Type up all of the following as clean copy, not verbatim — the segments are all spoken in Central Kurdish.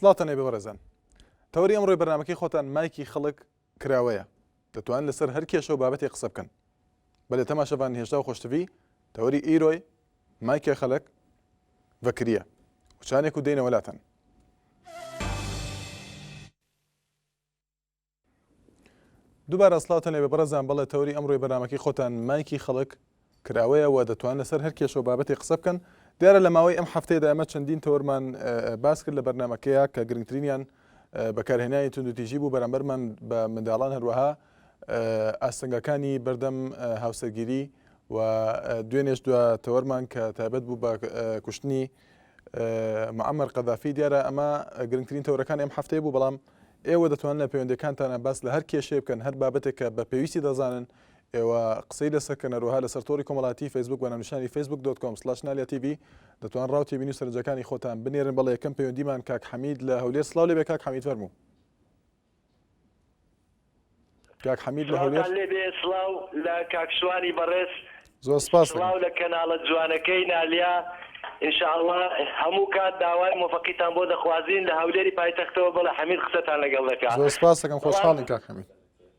سڵاوتان لێبێ بەڕێزان. تەوەری ئەمڕۆی بەرنامەکەی خۆتان مایکی خەڵک کراوەیە. دەتوانن لەسەر هەر کێشە و بابەتێک قسە بکەن. بەلێ تەماشەڤان هێشتا و خۆشتڤی تەوەری ئیرۆی مایکێ خەلک ڤەکریە. وچانێک و دێینەوە لاتان. دووبارە سڵاوتان لێبێ بەڕێزان بەڵێ تەوەری ئەمڕۆی بەرنامەکەی خۆتان مایکی خەڵک کراوەیە و دەتوان لەسەر هەر کێشە و بابەتێک قسە بکەن دیارە لە ماوەی ئەم هەفتەیەدا ئەمە چەندین تەوەرمان باس کرد لە بەرنامەکەیە کە گرنگترینیان بەکارهێنانی توندوتیژی بوو بەرامبەرمان بە منداڵان هەروەها ئاستەنگەکانی بەردەم هاوسەرگیری و دوێنێش دو تەوەرمان کە تایبەت بوو بە کوشتنی معمر قەدافی دیارە ئەمە گرنگترین تەوەرەکانی ئەم هەفتەیە بوو بەڵام ئێوە دەتوانن لە پەیوەندیەکانتانە باس لە هەر کێشەیە بکەن هەر بابەتێک کە بە پێویستی دەزانن ئێوە قسەی لەسەر کەن هەروەها لەسەر تۆڕی کۆمەڵاتی فەیسبوک بە ناونیشانی Facebook dot com slash نالیا تیڤی دەتوان ڕاو تێبینی و سەرنجەکانی خۆتان بنێرن بەڵێ یەکەم پەیوەندیمان کاک حەمید لە هەولێر سڵاو لێبێ کاک حەمید فەرموو کاک حەمید لە هەولێر. سڵاوتان لێبێ سڵاو لە کاک شوانی بەڕێز زۆر سپاس سڵاو لە کەناڵە جوانەکەی نالیا ان شاء اللە هەموو کات داوای مۆفەقیتان بۆ دەخوازین لە هەولێری پایتەختەوە بەڵێ حەمید قسەتان لەگەڵ دەکا زۆر سپاس دەکەم بەڵام خۆشحاڵین کاک حەمید.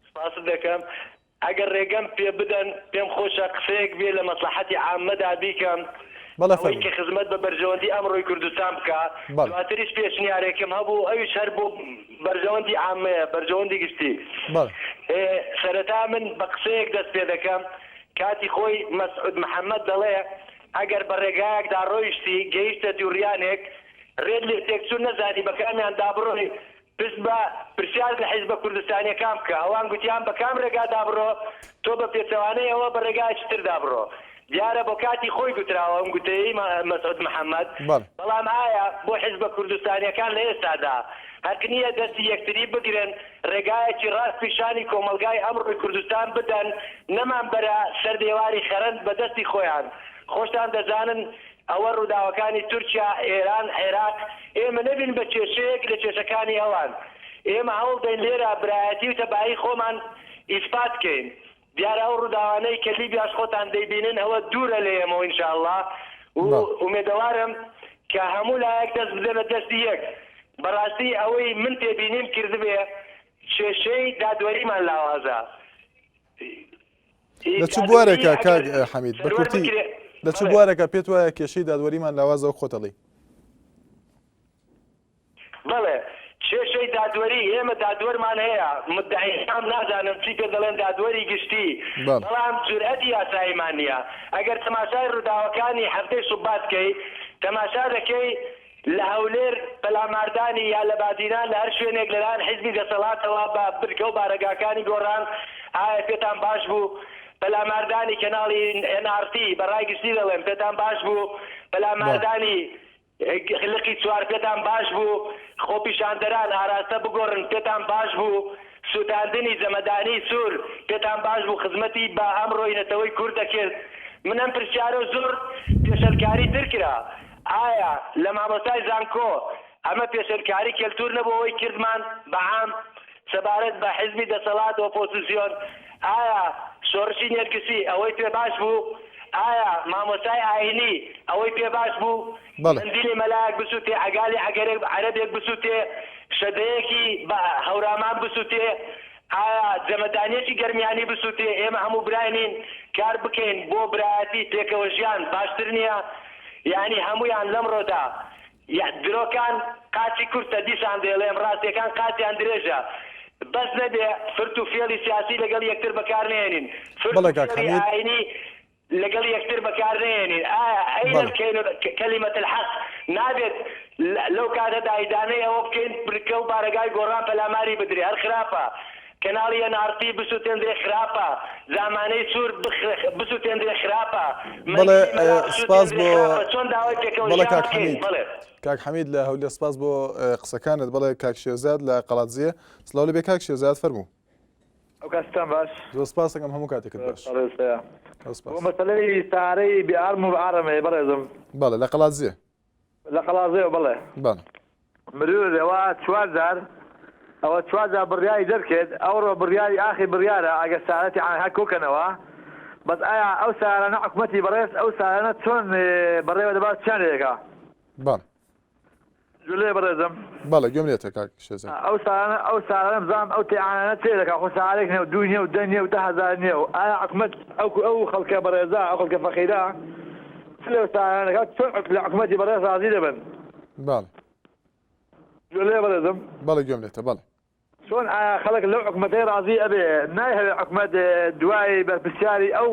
سپاست دەکەم ئەگەر ڕێگەم پێ بدەن پێم خۆشە قسەیەک بێ لە مەسڵەحەتی عاممەدا بیکەم بەڵێ ئەوەی کە فەرموو. خزمەت بە بەرژەوەندی ئەمڕۆی کوردستان بکا بەڵێ. دواتریش پێشنیارێکم هەبوو ئەویش هەر بۆ بەرژەوەندی عاممەیە بەرژەوەندی گشتی بەڵێ. سەرەتا من بە قسەیەک دەست پێ دەکەم کاتی خۆی مەسعود محەمەد دەڵێ ئەگەر بە ڕێگایەکدا ڕۆیشتی گەیشتە دووڕیانێک ڕێت لێ تێکچوو نەزانی بە کامیاندا بڕۆی پشت بە پرسیار لە حیزبە کوردستانیەکان بکە، ئەوان گوتیان بە کام رێگادا بڕۆ، تۆ بە پێچەوانەی ئەوە بە رێگایەکی تردا بڕۆ. دیارە بۆ کاتی خۆی گوتراوە ئەم گوتەیەی مەسعود محەمەد، بەڵێ. بەڵام ئایا بۆ حیزبە کوردستانیەکان لە ئێستادا هەق نییە دەستی یەکتری بگرن، رێگایەکی راست پیشانی کۆمەڵگای ئەمڕۆی کوردستان بدەن، نەمانبەرە سەر دێواری خەرەند بە دەستی خۆیان؟ خۆشتان دەزانن ئەوە ڕووداوەکانی تورکیا، ئێران، عێراق، ئێمە نەبین بە کێشەیەک لە کێشەکانی ئەوان. ئێمە هەوڵدەین لێرە برایەتی و تەبایی خۆمان ئیسپات کەین. دیارە ئەو ڕووداوانەی کە لیبیاش خۆتان دەیبینن ئەوە دوورە لە ئێمەوە ان شاء اللە و ئومێدەوارم کە هەموو لایەک دەست بدەنە دەستی یەک. بەڕاستی ئەوەی من تێبینیم کردبێ کێشەی دادوەریمان لاوازە. لە چ بوارێکە کاک حەمید بە کورتی لە چ بوارێکە پێت وایە کێشەی دادوەریمان لاوازە وەک خۆت ئەڵێی؟ بەڵێ کێشەی دادوەری ئێمە دادوەرمان هەیە مدعی عام نازانم چی پێ دەڵێن دادوەری گشتی بەڵام جورئەتی یاساییمان نییە ئەگەر تەماشای ڕووداوەکانی هەفتەی سوبات کەی تەماشا دەکەی لە هەولێر پەلاماردانی یا لە بادینان لە هەر شوێنێک لەلایەن حیزبی دەسەڵاتەوە بە بنکە و بارەگاکانی گۆڕان ئایا پێتان باش بوو؟ پەلاماردانی کەناڵی ئێن ئاڕ تی بە ڕای گشتی دەڵێم پێتان باش بوو؟ پەلاماردانی لقی چوار پێتان باش بوو؟ خۆپیشاندەران ئاراستە بگۆڕن پێتان باش بوو؟ سوتاندنی جەمەدانی سور پێتان باش بوو خزمەتی بە ئەمڕۆی نەتەوەی کورد دەکرد؟ من ئەم پرسیارە زۆر پێشەلکاری تر کرا ئایا لە مامۆستای زانکۆ ئەمە پێشێلکاری کەلتور نەبوو ئەوەی کردمان بە عام سەبارەت بە حزبی دەسەڵات ئۆپۆزسیۆن ئایا شۆڕشی نێرگسی ئەوەی پێ باش بوو ئایا مامۆستای ئاینی ئەوەی پێ باش بوو بەڵێ. مەندیلی مەلایەک بسوتێ عەگالی عەگەرێک عەرەبێک بسوتێ شەدەیەکی بە هەورامان بسوتێ ئایا جەمەدانیەکی گەرمیانی بسوتێ ئێمە هەموو برای نین کار بکەین بۆ برایەتی پێکەوە ژیان باشتر نیە یانی هەموویان لەمڕۆدا درۆکان قاچی کورتە دیسان دەیڵێم ڕاستیەکان قاچیان درێژە بەس نەبێ فرت و فێڵی سیاسی لەگەڵ یەکتر بەکار نەهێنین فرت بەڵێ و کاک فێڵی حەمید. ئاینی لەگەڵ یەکتر بەکار نەهێنین ئایا اين بەڵێ. الكلمە کلمە الحق نابێت لەو کاتەدا ئیدانەی ئەوە بکەین بنکە و بارەگای گۆڕان پەلاماری بدرێ هەر خراپە کەناڵی ئێن ئاڕ تی بسوتێندرێ خراپە زامانەی سوور بسوتێندرێ خراپە بەڵێ مەندیلی مەلا سپاس بسوتێندرێ بۆ خراپە چۆن داوای پێکەوە بەڵێ ژیان کاک بکەین حەمید بەڵێ. کاک حەمید لە هەولێر سپاس بۆ قسەکانت بەڵێ کاک شێرزاد لە قەڵادزێ سڵاو لێ بێ کاک شێرزاد فەرموو. ئەو کاتتان باش. زۆر سپاس دەکەم هەموو کاتێکت باش. بەڕێز هەیە. زۆر سپاس. بۆ مەسەلەی سارەی بێ ئارم و بە ئارم هەیە بەڕێزم. بەڵێ لە قەڵادزێ. لە قەڵادزێوە بەڵێ. بەڵێ. مرور ئەوە چوار جار ئەوە چوار جار بڕیاری دەرکرد ئەوڕۆ بڕیاری ئاخی بڕیارە ئەگەر سارەتی عام کۆکەنەوە بەس ئایا ئەو سارانە حکومەتی بەڕێز ئەو سارانە چۆن بەڕێوە دەبات چیان لێ دەکا؟ بەڵێ. جولێ بەڕێزم. بەڵێ گوێم لێتە کاک شێرزاد. ئەو سارانە ئەو سارانە بزانم ئەو تێعانانە چێ دەکا خۆ سارێک نیە و دوو نیە و دە نیە و 10,000 نیە و ئایا حکومەت ئەو ئەو خەڵکە بەڕێزە ئەو خەڵکە فەقیرە چ لەو سارانە دەکات چۆن لە حکومەتی بەڕێز ڕازی دەبن؟ بەڵێ. جولێ بەڕێزم. بەڵێ گوێم لێتە بەڵێ. چۆن ئایا خەڵک لەو حکومەتەی ڕازی ئەبێ؟ نایهەوێ حکومەت دوای بەرپرسیاری ئەو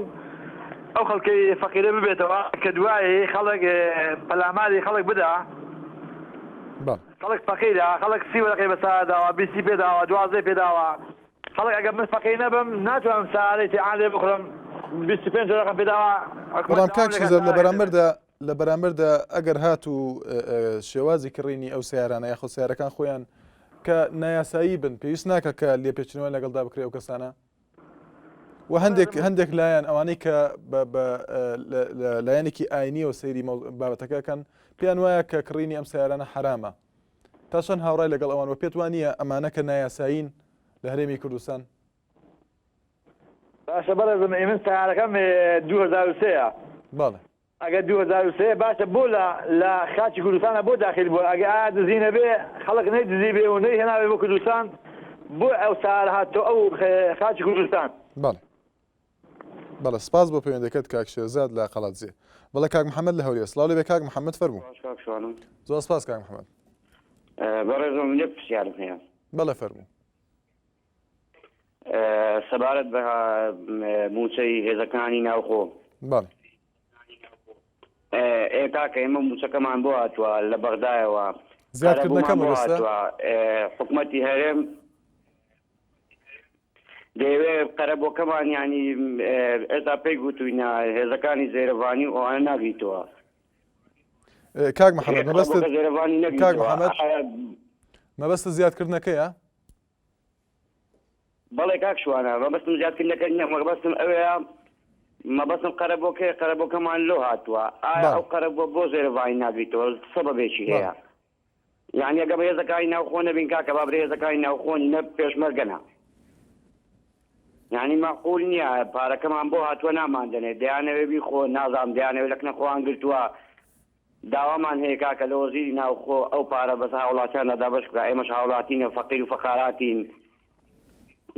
ئەو خەڵکەی فەقیرە ببێتەوە کە دوای خەڵک پەلاماری خەڵک بدا. بەڵێ. خەڵک فەقیرە، خەڵک سی وەرەقەی بە سارە داوە، بیستی پێ داوە، دوازدەی پێ داوە. خەڵک ئەگەر من فەقیر نەبم ناتوانم سارەی تێعان لێ بخورم، 25 وەرەقەم پێ داوە، حکومەت بەڵام داوام کاک لێ کات شێرزاد لە سارەکەی پێ بدەم. بەرامبەردا لە بەرامبەردا ئەگەر هاتوو شێوازی کڕینی ئەو سەیارانە یاخود سەیارەکان خۆیان کە نایاسایی بن پێویست ناکە کە لێپێچینەوەیان لەگەڵدا بکرێ ئەو کەسانە و هەندێک هەندێک لایەن ئەوانەی کە بە لایەنێکی ئاینیەوە سەیری بابەتەکەکەن پێیان وایە کە کڕینی ئەم سیارانە حرامە تا چەند هاوڕای لەگەڵ ئەوان و پێت وان نییە ئەمانە کە نایاسایین لە هەرێمی کوردستان باشە بەڕێزم ئێ من سەیارەکەم 2003 ە بەڵێ. ئەگەر 2003 باشە بۆ لە لە خاکی کوردستانە بۆ داخیل بووە ئەگە ئایا دزی نەبێ خەڵک نەی دزی بێ و نەی هێناوێ بۆ کوردستان بۆ ئەو سەیارە هاتۆ ئەو خاکی کوردستان. بەڵێ بەڵێ سپاس بۆ پەیوەندەکەت کاک شێرزاد لە قەڵادزێ. بەڵێ کاک محەمەد لە هەولێر سڵاو لێبێ کاک محەمەد فەرموو. باش کاک شوانم. زۆر سپاس کاک محەمەد. بەڕێزم من یەک پرسیارم هەیە. بەڵێ فەرموو. سەبارەت بە مووچەی هێزەکانی ناوخۆ. بەڵێ. ئێ کاکە ئێمە مووچەکەمان بۆ هاتووە لە بەغدایەوە. زیادکردنەکە قەرەبوومان بۆ مەبەستە؟ هاتووە. حکومەتی هەرێم دەیەوێ قەرەبووەکەمان یانی ئێستا پێی گوتووینە هێزەکانی زێرەڤانی و ئەوانە ناگریتەوە. کاک محەممەد مەبەستت قەرەبووەکە زێرەڤانی کاک نەگریتەوە. محەممەد مەبەستت زیادکردنەکەیە؟ بەڵێ کاک شوانە مەبەستم زیادکردنەکە نیە مەبەستم ئەوەیە مەبەستم قەرەبۆکەیە قەرەبۆکەمان لۆ هاتووە ئایا بەڵێ ئەو قەرەبووە بۆ زێرەڤانی ناگریتەوە سەبەبێکی بەڵێ هەیە یعنی ئەگە بە هێزەکانی ناوخۆ نەبین کاکە با برێ هێزەکانی ناوخۆ نە پێشمەرگەنە یعنی مەعقول نییە پارەکەمان بۆ هاتووە ناماندەنێ دەیانەوێ بیخۆ نازام دەیانەوێ لە کنە خۆیان گرتووە داوامان هەیە کاکە لە وەزیری ناوخۆ ئەو پارە بەسەر هاوڵاتیاندا دابەش بکا ئێمەش هاوڵاتینە فەقیر و فەقاراتین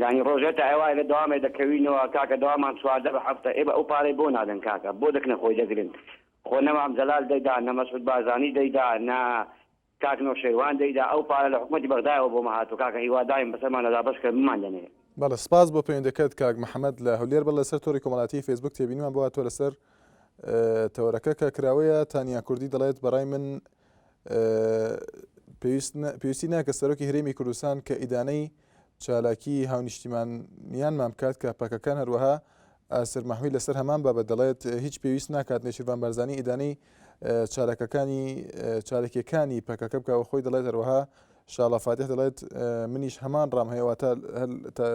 یانی ڕۆژێ تا ئێوارێ لە دەوامێ دەکەوینەوە کاکە دەوامان 14 بە هەفتە ئێبە ئەو پارەی بۆ نادەن کاکە بۆ دەکنە خۆی دەگرن خۆ نە مام جەلال دەیدا نە مەسعود بارزانی دەیدا نە کاک نەوشێروان دەیدا ئەو پارە لە حکومەتی بەغدایەوە بۆمە هاتوو کاکە هیوادایم بەسەرماندا دابەش کە بماندەنێ. بەڵێ سپاس بۆ پەیوەندەکەت کاک محەمەد لە هەولێر بەڵێ لەسەر تۆری کۆمەڵایەتی فەیسبوک تێبینیمان بۆ هاتووە لەسەر تەوەرەکە کە کراوەیە تانیا کوردی دەڵێت بەڕای من پێویستی ناکە سەرۆکی هەرێمی کوردستان کە ئیدانەی چالاکی هاونیشتیمانیانمان بکات کە پەکەکەن هەروەها ئاسر مەحوی لەسەر هەمان بابەت دەڵێت هیچ پێویست ناکات نێچیرڤان بارزانی ئیدانەی چالاکەکانی چالاکیەکانی پەکەکە بکە و خۆی دەڵێت هەروەها شاڵە فاتح دەڵێت منیش هەمان ڕام هەیە واتە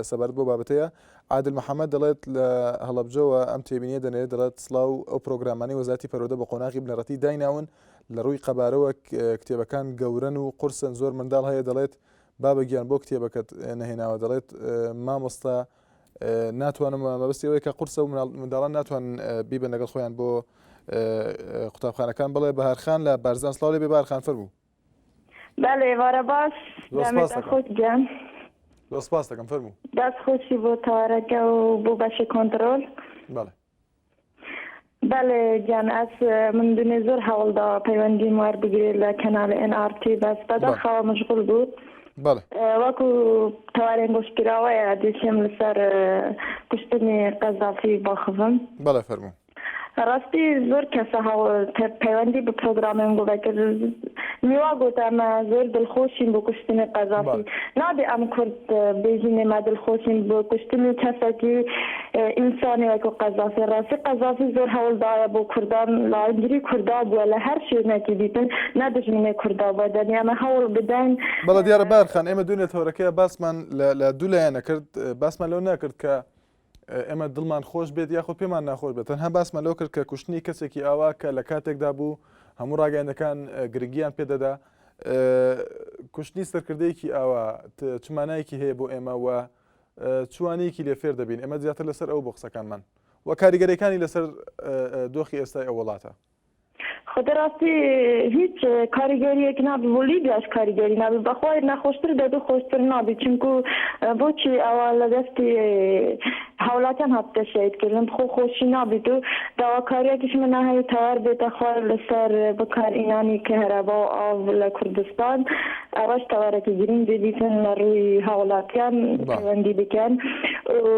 سەبارەت بۆ بابەتەیە عادل محەممەد دەڵێت لە هەڵەبجەوە ئەم تێبینیە دەنێرێت دەڵێت سڵاو ئەو پرۆگرامانەی وەزارەتی پەروەردە بە قۆناغی بنەڕەتی دایناون لە ڕووی قەبارەوە کتێبەکان گەورەن و قورسن زۆر منداڵ هەیە دەڵێت بابە گیان بۆ کتێبەکەت نەهێناوە دەڵێت مامۆستا ناتوانم مەبەستی ئەوەیە کە قورسە و منداڵان ناتوان بیبن لەگەڵ خۆیان بۆ قوتابخانەکان بڵێ بەهارخان لە بارزان سڵاو لێ بێ بارخان فەرموو بەڵێ ئێوارە باش زۆر سپاس دەمێتە دەکەم خۆش گیان زۆر سپاس دەکەم فەرموو دەست خۆشی بۆ تەوارەکە و بۆ بەشی کۆنتڕۆل بەڵێ بەڵێ گیان ئەس من دونێ زۆر هەوڵ داوە پەیوەندیم وەربگرێ لە کەناڵ ئێن ئاڕ تی بەس بەڵێ بەداخەوە مشغول بوو بەڵێ وەکو تەوارێن گۆشکراوەیە دێچێم لەسەر کوشتنی قەزافی باخڤم. بەڵێ فەرموو. ڕاستی زۆر کەسە هەوڵ پەیوەندی بە پرۆگرامێن گۆ کرد میوا گۆتە ئەمە زۆر دڵخۆشین بۆ کوشتنی قەزافی بەڵێ. نابێ ئەم کورد بێژین ئێمە دڵخۆشین بۆ کوشتنی کەسەکی ئینسانی وەکو قەزافی ڕاستی قەزافی زۆر هەوڵ دایە بۆ کوردان لایەنگری کوردا بووە لە هەر شوێنێکی دیتن نە دوژمنێ کوردا بووە دەنی ئەمە هەوڵ بدەین. بەڵێ دیارە بەهار خان ئێمە دوێنێ تەوەرەکەیە باسمان لە لە دوو لایەنە کرد باسمان لەوە نەکرد کە ئێمە دڵمان خۆش بێت یاخود پێمان ناخۆش بێت تەنها باسمان لەوە کرد کە کوشتنی کەسێکی ئاوا کە لە کاتێکدا بوو هەموو ڕاگەیاندەکان گرنگیان پێدەدا کوشتنی سەرکردەیەکی ئاوا چ مانایەکی هەیە بۆ ئێمە و چوانەیەکی لێ فێر دەبین ئێمە زیاتر لەسەر ئەو بۆ قسەکانمان و کاریگەریەکانی لەسەر دۆخی ئێستای ئەو وڵاتە. خۆ دەراستی هیچ کاریگەریەک نابی بۆ لیبیاش کاریگەری نابی بەخوای نەخۆشتر دەبی خۆشتر نابی چونکو بۆچی ئەوە لە دەستی هاوڵاتیان هاتتە شەهید کردن خۆ خۆشی نابیت و داواکاریەکیش من هەیە تەوەر بێتە خوار لەسەر بەکارئینانی کەهرەبا و ئاو لە کوردستان ئەوەش تەوەرەکی گرینگ دەبیتن لە ڕووی هاوڵاتیان پەیوەندی بکەن و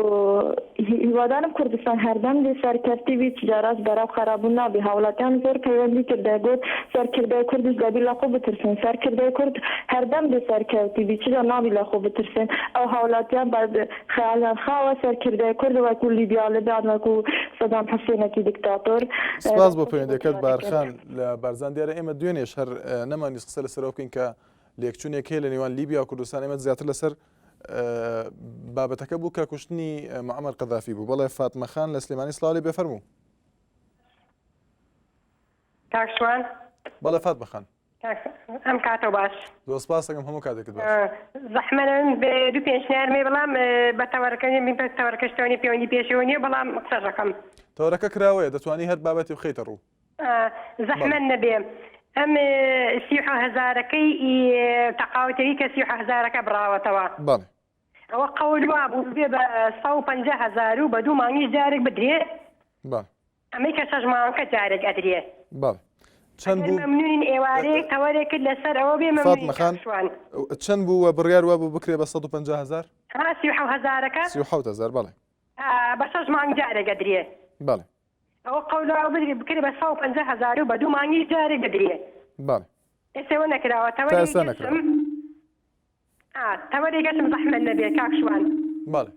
هیوادارم کوردستان هەردەم بێ سەرکەفتی بی چجاراش بەرەو خەرابوون نابی هاوڵاتیان زۆر پەیوەندی کرد دەگوت سەرکردەی کوردیش دەبی لە خۆ بترسن سەرکردەی کورد هەردەم بێ سەرکەوتی بی چجا نابی لە خۆ بترسن ئەو هاوڵاتیان بە خەیاڵیان خاوە سەرکردەی کورد وەکو لیبیا لبیان وەکو سەدام حوسێنێکی دیکتاتۆر سپاس بۆ پەیوەندیەکەت بارخان لە بارزان دیارە ئێمە دوێنێش هەر نەمانویست قسە لەسەرەوە بکەین کە لێکچوونێک هەیە لە نێوان لیبیا و کوردستان ئێمە زیاتر لەسەر بابەتەکە بوو کە کوشتنی معمر قەدافی بوو بەڵێ فاتمە خان لە سلێمانی سڵاو لێ بێ فەرموو. کاک شوان. بەڵێ فاتمە خان. ئەم کاتەو باش. زۆر سپاس دەکەم هەموو کاتێکت باش. زەحمەتم بێ دوو پێشنیار مێ بەڵام بە تەوەرەکە بە تەوەرەکەش توانی پەیوەندی پێشەوە نییە بەڵام قسەش دەکەم. تەوەرەکە کراوەیە دەتوانی هەر بابەتی بخەیتە ڕوو. زەحمەت نەبێ ئەم سیحە هەزارەکەی تەقاوتەوی کە سیحە هەزارەکە بڕاوەتەوە. بەڵێ. ئەوە قەول وابوو ببێ بە 150 هەزار و بە دوو مانگیش جارێک بدرێ. بەڵێ. ئەمەی کە شەش مانگەکە جارێک ئەدرێ. بەڵێ. چەند بوو؟ مەمنونین ئێوارەیەک تەوەرێکت لەسەر ئەوە بێ مەمنونین فاتمە خان چەند بوو و بڕیار وابوو بکرێ بە 150 هەزار؟ ها 37 هەزارەکە؟ 37 هەزار بەڵێ. بە شەش مانگ جارێک ئەدرێ. بەڵێ. ئەوە قەول وابوو بدرێ بکرێ بە 150 هەزار و بە دوو مانگیش جارێک بدرێ. بەڵێ. ئێستا ئەوە نەکراوە تا ئێستا نەکراوە. تەوەرێکەشم زەحمەت نەبێ کاک شوان. بەڵێ.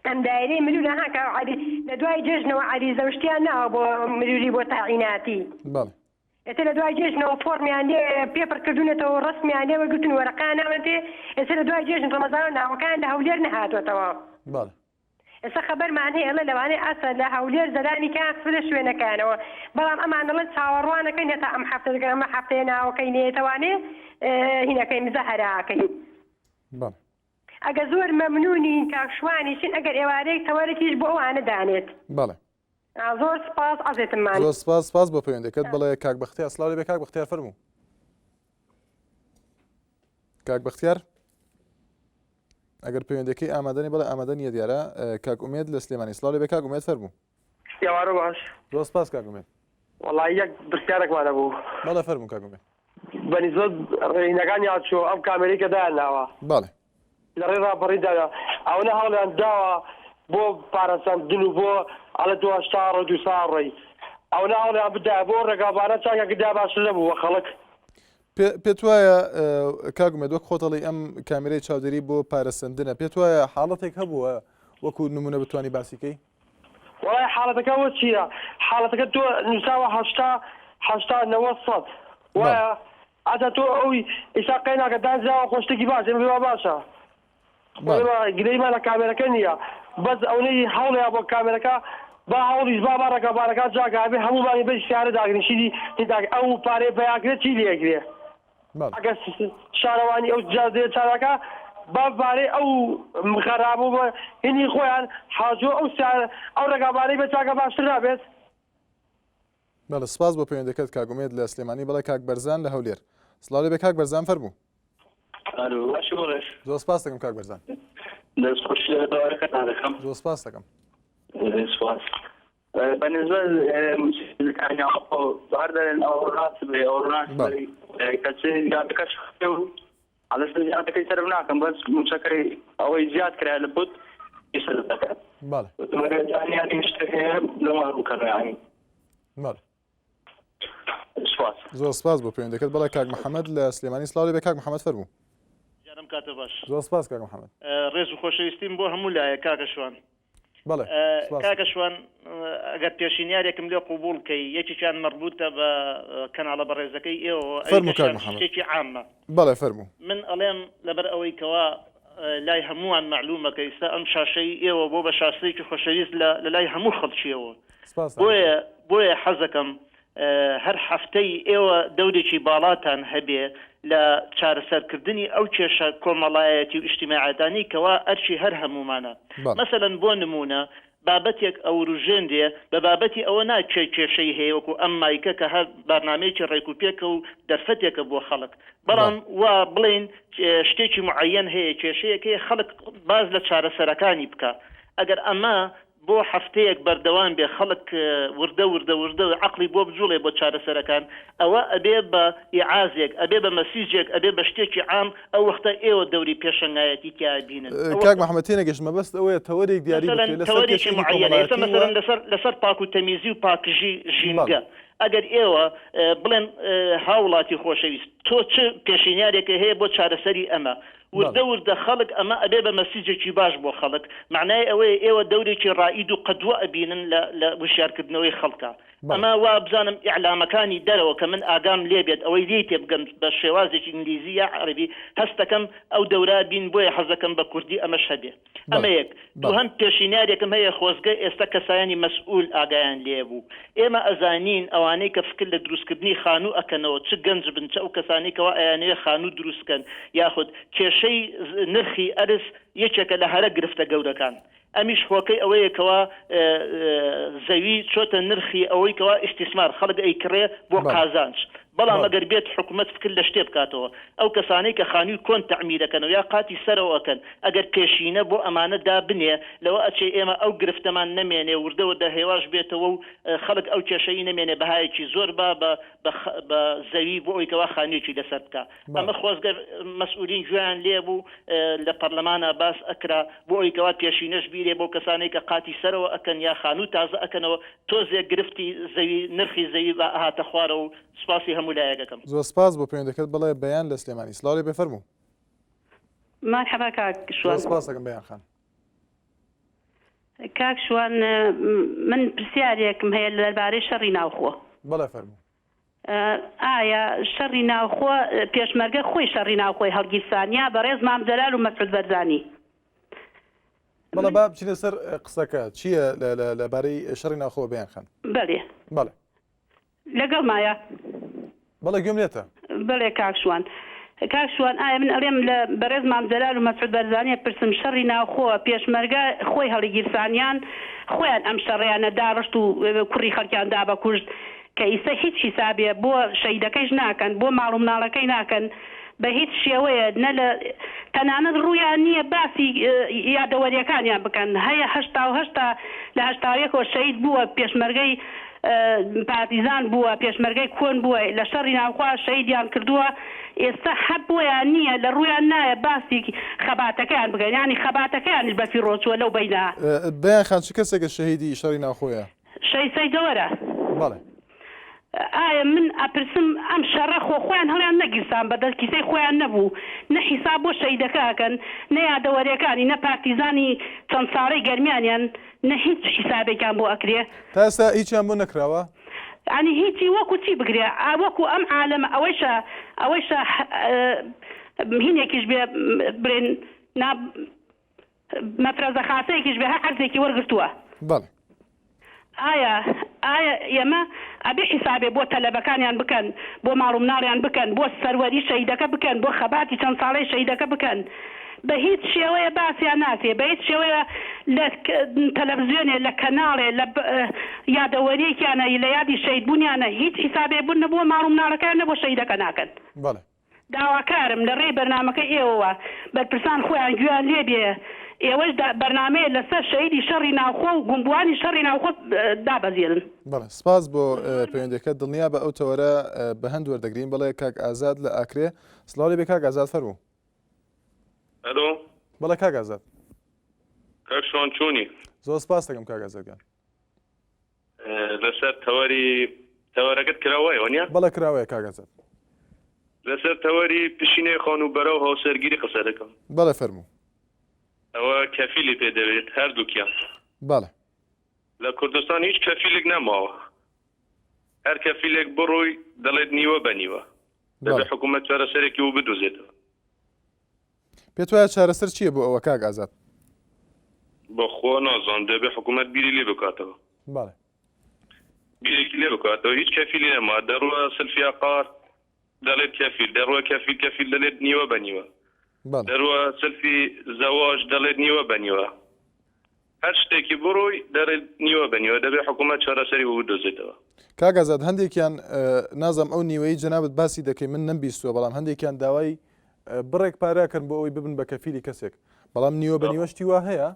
ئەم دایرەی ملولە ها کە عەلی لە دوای جێژنەوە عەریزە و شتیان ناوە بۆ ملولی بۆ تاعیناتی. بەڵێ. ئێستا لە دوای جێژنەوە فۆڕمیان لێ پێ پڕ کردوونەتەوە و ڕەسمیان لێ وەرگرتوون وەرەقەیان ناونەتێ ئێستا لە دوای جێژن ڕەمەزانەوە ناوەکەیان لە هەولێر نەهاتووەتەوە. بەڵێ. ئێستا خەبەرمان هەیە ئەڵێ لەوانەیە ئاسا لە هەولێر زەلامی کەیان خستبێتە شوێنەکەیانەوە بەڵام ئەمان ئەڵێن چاوەڕوانەکەین هەتا ئەم هەفتە دەگەن ئەمە هەفتەیە ناوەکەی نەیەتەوانێ هینەکەی مزە هەراکەی. بەڵێ. ئەگە زۆر مەمنونین کاک شوانیشین ئەگەر ئێوارەیەک تەوەرێکیش بۆ ئەوانە دانێت. بەڵێ. زۆر سپاس عەزێتم مان. زۆر سپاس سپاس بۆ پەیوەندەکەت بەڵێ کاک بەختیار سڵاو لێبێ کاک بەختیار فەرموو. کاک بەختیار ئەگەر پەیوەندەکەی ئامادەنی بەڵێ ئامادە نییە دیارە کاک ئومێد لە سلێمانی سڵاو لێبێ کاک ئومێد فەرموو. ئێوارە باش. زۆر سپاس کاک ئومێد. وەڵایی یەک پرسیارێکمان هەبوو. بەڵێ فەرموو کاک ئومێد. بە نیسبەت ڕێهینەکانی هاتوچۆ ئەم کامێرەی کە دایان ناوە. بەڵێ. لە ڕێی ڕاپەڕین داوە ئەوەنە هەوڵیان داوە بۆ پارەسەندن و بۆ ئەڵێ تۆ 80 ڕۆی 200 ڕۆی ئەوەنە هەوڵیان بدایە بۆ ڕێگاوبانە چاکیان کردایە باشتر نەبوو بە خەڵک. پێت وایە کاک ئومێد وەک خۆت ئەڵێی ئەم کامێرەی چاودێری بۆ پارەسەندنە پێت وایە حاڵەتێک هەبووە وەکو نمونە بتوانی باسی کەی؟ وەڵای حاڵەتەکە وە چیە حاڵەتەکە تۆ نوساوە 80 80 90 سەد وایە ئەجا تۆ ئەوی ئیسا قەیناکە دانراوە خۆ شتێکی باش ئێمە پێمان باشە ئێمە گلەیمان لە کامێرەکە نییە بەس ئەونەی هەوڵیا بۆ کامێرەکە با هەوڵیش با با ڕەگەبارەکان جاکە ئەبێ هەموومانی بەی سیارە داگرین چیدی ئەو پارەیە پەیاکرێ چی لێگرێ ئەگەر شارەوانی ئەو جادەیە چالاکە با پارەی ئەو خەراب و هینی خۆیان حاجۆ ئەو سیارە ئەو ڕێگابانەی بە چاکە باشتر نابێت؟ بەڵێ سپاس بۆ پەیوەندەکەت کاک ئومێد لە سلێمانی بەڵێ کاک بەرزان لە هەولێر سڵاو لێبێ کاک بەرزان فەرموو. ئەلو باشی بەڕێز. زۆر سپاس دەکەم کاک بەرزان. دەست خۆشی لە بەوارەکەتان دەکەم. زۆر سپاس دەکەم. سپاس. بە نسبەت مووچەکانی ناوخۆ هەر دەڵێن ئەوە ڕاست بێ ئەوە ڕاست بێ کەچی زیادەکەش خستێ و ئەڵێ زیادەکەی سەرف ناکەم بەس مووچەکەی ئەوەی زیاد کرا لە بوت سەرف دەکات. بەڵێ. زانیاری شتێک هەیە لەوان بکەن یانی. بەڵێ. سپاس. زۆر سپاس بۆ پەیوەندەکەت بەڵێ کاک محەممەد لە سلێمانی سڵاو لێ بێ کاک محەممەد فەرموو. گیانم کاتە باش. زۆر سپاس کاک محەممەد. ڕێز و خۆشەویستیم بۆ هەموو لایەک کاکە شوان. بەڵێ سپاس. کاکە شوان ئەگەر پێشینیارێکم لێ قوبوڵ کەی یەکێکیان مەربوتە بە کەناڵە بەڕێزەکەی ئێوەوە ئەوی فەرموو کاک کەشیان محەممەد. شتێکی عامە. بەڵێ فەرموو. من ئەڵێم لەبەر ئەوەی کەوا لای هەمووان مەعلومە کە ئیستا ئەم شاشەی ئێوە بۆ بە شاسەیەکی خۆشەویست لە لە لای هەموو خەڵکیەوە سپاستان بۆیە دەکەم. بۆیە حەزەکەم هەر هەفتەی ئێوە دەورێکی باڵاتان هەبێ لە چارەسەرکردنی ئەو کێشە کۆمەڵایەتی و ئیجتیماعیاتانەی کەوا ئەرکی هەر هەموومانە. بەڵێ. مەسەلەن بۆ نموونە. بابەتێک ئەوروژێنرێ بە بابەتی ئەوە نا کێ کێشەی هەیە وەکو ئەم مایکە کە هەر بارنامەیەکی ڕێک و پێکە و دەرفەتێکە بۆ خەڵک بەڵام وا بڵێین شتێکی معەیەن هەیە کێشەیەک هەیە خەڵک باس لە چارەسەرەکانی بکا ئەگەر ئەمە بۆ هەفتەیەک بەردەوام بێ خەڵک وردە وردە وردە عەقڵی بۆ بجوڵێ بۆ چارەسەرەکان ئەوە ئەبێ بە ئیعازێک ئەبێ بە مەسیجێک ئەبێ بە شتێکی عام ئەو وەختە ئێوە دەوری پێشەنگایەتی تیا بینن ئەو کاک وەختە محمد تێنەگەشت مەبەست ئەوەیە تەوەرێک دیاری مەسەلەن بکرێت لەسەر تەوەرێکی کێشەیەکی معەیەنە ئێستا کۆمەڵایەتی و مەسەلەن لەسەر لەسەر پاک و تەمیزی و پاکژی بەڵێ. ژینگە ئەگەر ئێوە بڵێن هاوڵاتی خۆشەویست تۆ چ پێشینیارێکت هەیە بۆ چارەسەری ئەمە وردە وردە خەڵک ئەمە ئەبێ بە مەسیجێکی باش بۆ خەڵک، مەعنای ئەوەیە ئێوە دەورێکی ڕائید و قەدوە ئەبینن لە لە وشیارکردنەوەی خەڵکا. ئەمە وا بزانم ئیعلامەکانی دەرەوە کە من ئاگام لێ بێت ئەوەی لێی تێبگەم بە شێوازێکی ئینگلیزی یا عەرەبی هەستەکەم ئەو دەورە بین بۆیە حەزەکەم بە کوردی ئەمەش هەبێ. ئەمە یەک. دووهەم پێشینیارێکم هەیە خۆزگە ئێستا کەسانی مەسئول ئاگایان لێ بوو. ئێمە ئەزانین ئەوانەی کە فکر لە دروستکردنی خانوو ئەکەنەوە چ گەنج بن چ ئەو کەسانەی کەوا ئەیانەوێ خانوو دروست کەن یاخود کێشەی نرخی ئەرز یەکێکە لە هەرە گرفتە گەورەکان ئەمیش هۆکەی ئەوەیە کەوا زەوی چۆتە نرخی ئەوەی کەوا ئیستیسمار خەڵک ئەیکڕێ بۆ قازانج بەڵام ئەگەر بێت حکومەت فکر لە شتێ بکاتەوە ئەو کەسانەی کە خانووی کۆن تەعمیرەکەنەوە یا قاتی سەرەوە ئەکەن ئەگەر پێشینە بۆ ئەمانە دابنێ لەوە ئەچێ ئێمە ئەو گرفتەمان نەمێنێ وردە وردە هێواش بێتەوە و خەڵک ئەو کێشەی نەمێنێ بەهایەکی زۆر با بە بە زەوی بۆ ئەوی کەوا خانوویەکی لەسەر بکا ئەمە خۆزگە مەسئولین گوێیان لێ بوو لە پەرلەمانا باس ئەکرا بۆ ئەوی کەوا پێشینەش بیرێ بۆ کەسانەی کە قاتی سەرەوە ئەکەن یا خانوو تازە ئەکەنەوە تۆزێک گرفتی زەوی نرخی زەوی با ئەهاتە خوارەوە و سوپاسی هەموو لایەک ئەکەم. زۆر سپاس بۆ پەیوەندەکەت بەڵێ بەیان لە سلێمانی سڵاو لێ بێ فەرموو. مەرحەبا کاک شوان. زۆر سپاس دەکەم بەیان خان. کاک شوان من پرسیارێکم هەیە لەربارەی شەڕی ناوخۆ. بەڵێ فەرموو. ئایا شەڕی ناوخۆ پێشمەرگە خۆی شەڕی ناوخۆی هەڵگیرسان یا بەڕێز مام جەلال و مەسعود بەرزانی؟ بەڵێ با بچینە سەر قسەکە چییە لەبارەی شەڕی ناوخۆ بەیان خان؟ بەڵێ. بەڵێ. لەگەڵمایە؟ بەڵێ گوێم لێتە. بەڵێ کاک شوان. کاک شوان ئایا من ئەڵێم لە بەڕێز مام جەلال و مەسعود بەرزانی ئەپرسم شەڕی ناوخۆ پێشمەرگە خۆی هەڵیگیرسان یان خۆیان ئەم شەڕەیانە داڕشت و کوڕی خەڵکیان دا بە کوشت کە ئیسە هیچ حیسابێ بۆ شەهیدەکەیش ناکەن بۆ ماڵ و مناڵەکەی ناکەن بە هیچ شێوەیە نە لە تەنانەت ڕوویان نییە باسی یادەوەریەکانیان بکەن هەیە 88 تا لە هەشتاویەکەوە شەهید بووە پێشمەرگەی پارتیزان بووە، پێشمەرگەی کۆن بووە، لە شەڕی ناوخۆ شەهیدیان کردووە، ئێستا هەر بۆیان نییە لە ڕوویان نایە باسی خەباتەکەیان بکەن، یانی خەباتەکەیانیش بە فیڕۆ چووە لەو بەینە. بەیان خان چ کەسێکە شەهیدی شەڕی ناوخۆیە؟ شەهید سەیدەوەرە. بەڵێ. ئایا من ئەپرسم ئەم شەڕە خۆ خۆیان هەڵیان نەگیرسان بە دەست کیسەی خۆیان نەبوو نە حیساب بۆ شەهیدەکە ئەکەن نە یادەوەریەکانی نە پارتیزانی چەند ساڵەی گەرمیانیان نە هیچ حیسابێکیان بۆ ئەکرێ. تا ئێستا هیچیان بۆ نەکراوە؟ یانی هیچی وەکو چی بکرێ وەکو ئەم عالەمە ئەوەیشە ئەوەیشە هینێکیش بێ بڵێن نا مەفرەزە خاسەیەکیش بێ هەر عەرزێکی وەرگرتووە. بەڵێ. ئایا ئایا ئێمە ئەبێ حیسابێ بۆ تەلەبەکانیان بکەن، بۆ ماڵ و مناڵیان بکەن، بۆ سەروەری شەهیدەکە بکەن، بۆ خەباتی چەند ساڵەی شەهیدەکە بکەن؟ بە هیچ شێوەیە باسیان ناکرێ، بە هیچ شێوەیە لە تەلەفزیۆنێ، لە کەناڵێ، لە یادەوەریەکیانە، لە یادی شەهیدبوونیانە هیچ حیسابێ بوون نە بۆ ماڵ و مناڵەکەیان نە بۆ شەهیدەکە ناکەن. بەڵێ. داواکارم لە ڕێی بەرنامەکەی ئێوەوە بەرپرسان خۆیان گوێیان لێ بێ ئێوەش بەرنامەیە لە سەر شەهیدی شەڕی ناوخۆ و گومبووانی شەڕی ناوخۆ دابەزێنن. بەڵێ سپاس بۆ پەیوەندیەکەت دڵنیابە ئەو تەوەرە بە هەند وەردەگرین بەڵێ کاک ئازاد لە ئاکرێ سڵاو لێ بێ کاک ئازاد فەرموو. ئەلۆ. بەڵێ کاک ئازاد. کاک شوان چۆنی؟ زۆر سپاس دەکەم کاک ئازاد گیان. لەسەر تەوەری تەوەرەکەت کراوەیە وەنیە؟ بەڵێ کراوەیە کاک ئازاد. لەسەر تەوەری پشینەی خانووبەرە و هاوسەرگیری قسە دەکەم. بەڵێ فەرموو. ئەوە کەفیلی پێ دەوێت هەردووکیان. بەڵێ. لە کوردستان هیچ کەفیلێک نەماوە. هەر کەفیلێک بڕۆی دەڵێت نیوە بە نیوە. دەبێ حکوومەت چارەسەرێکی بۆ بدۆزێتەوە. پێت وایە چارەسەر چییە بۆ ئەوە کاک ئازاد؟ بەخوا نازانم دەبێ حکوومەت بیری لێ بکاتەوە. بەڵێ. بیرێکی لێ بکاتەوە هیچ کەفیلی نەما دەڕوا سلفی عقار دەڵێت کەفیل دەڕوا کەفیل کەفیل دەڵێت نیوە بە نیوە دەڕوا سلفی زەواج دەڵێت نیوە بە نیوە. هەر شتێکی بڕۆی دەرێ نیوە بە نیوە دەبێ حکوومەت چارەسەری بۆ بدۆزێتەوە. کاک ئازاد هەندێکیان نازانم ئەو نیوەی جەنابت باسی دەکەی من نەمبیستووە بەڵام هەندێکیان داوای بڕێک پارە کەن بۆ ئەوەی ببن بە کەفیلی کەسێک بەڵام نیوە بە نیوە شتی وا هەیە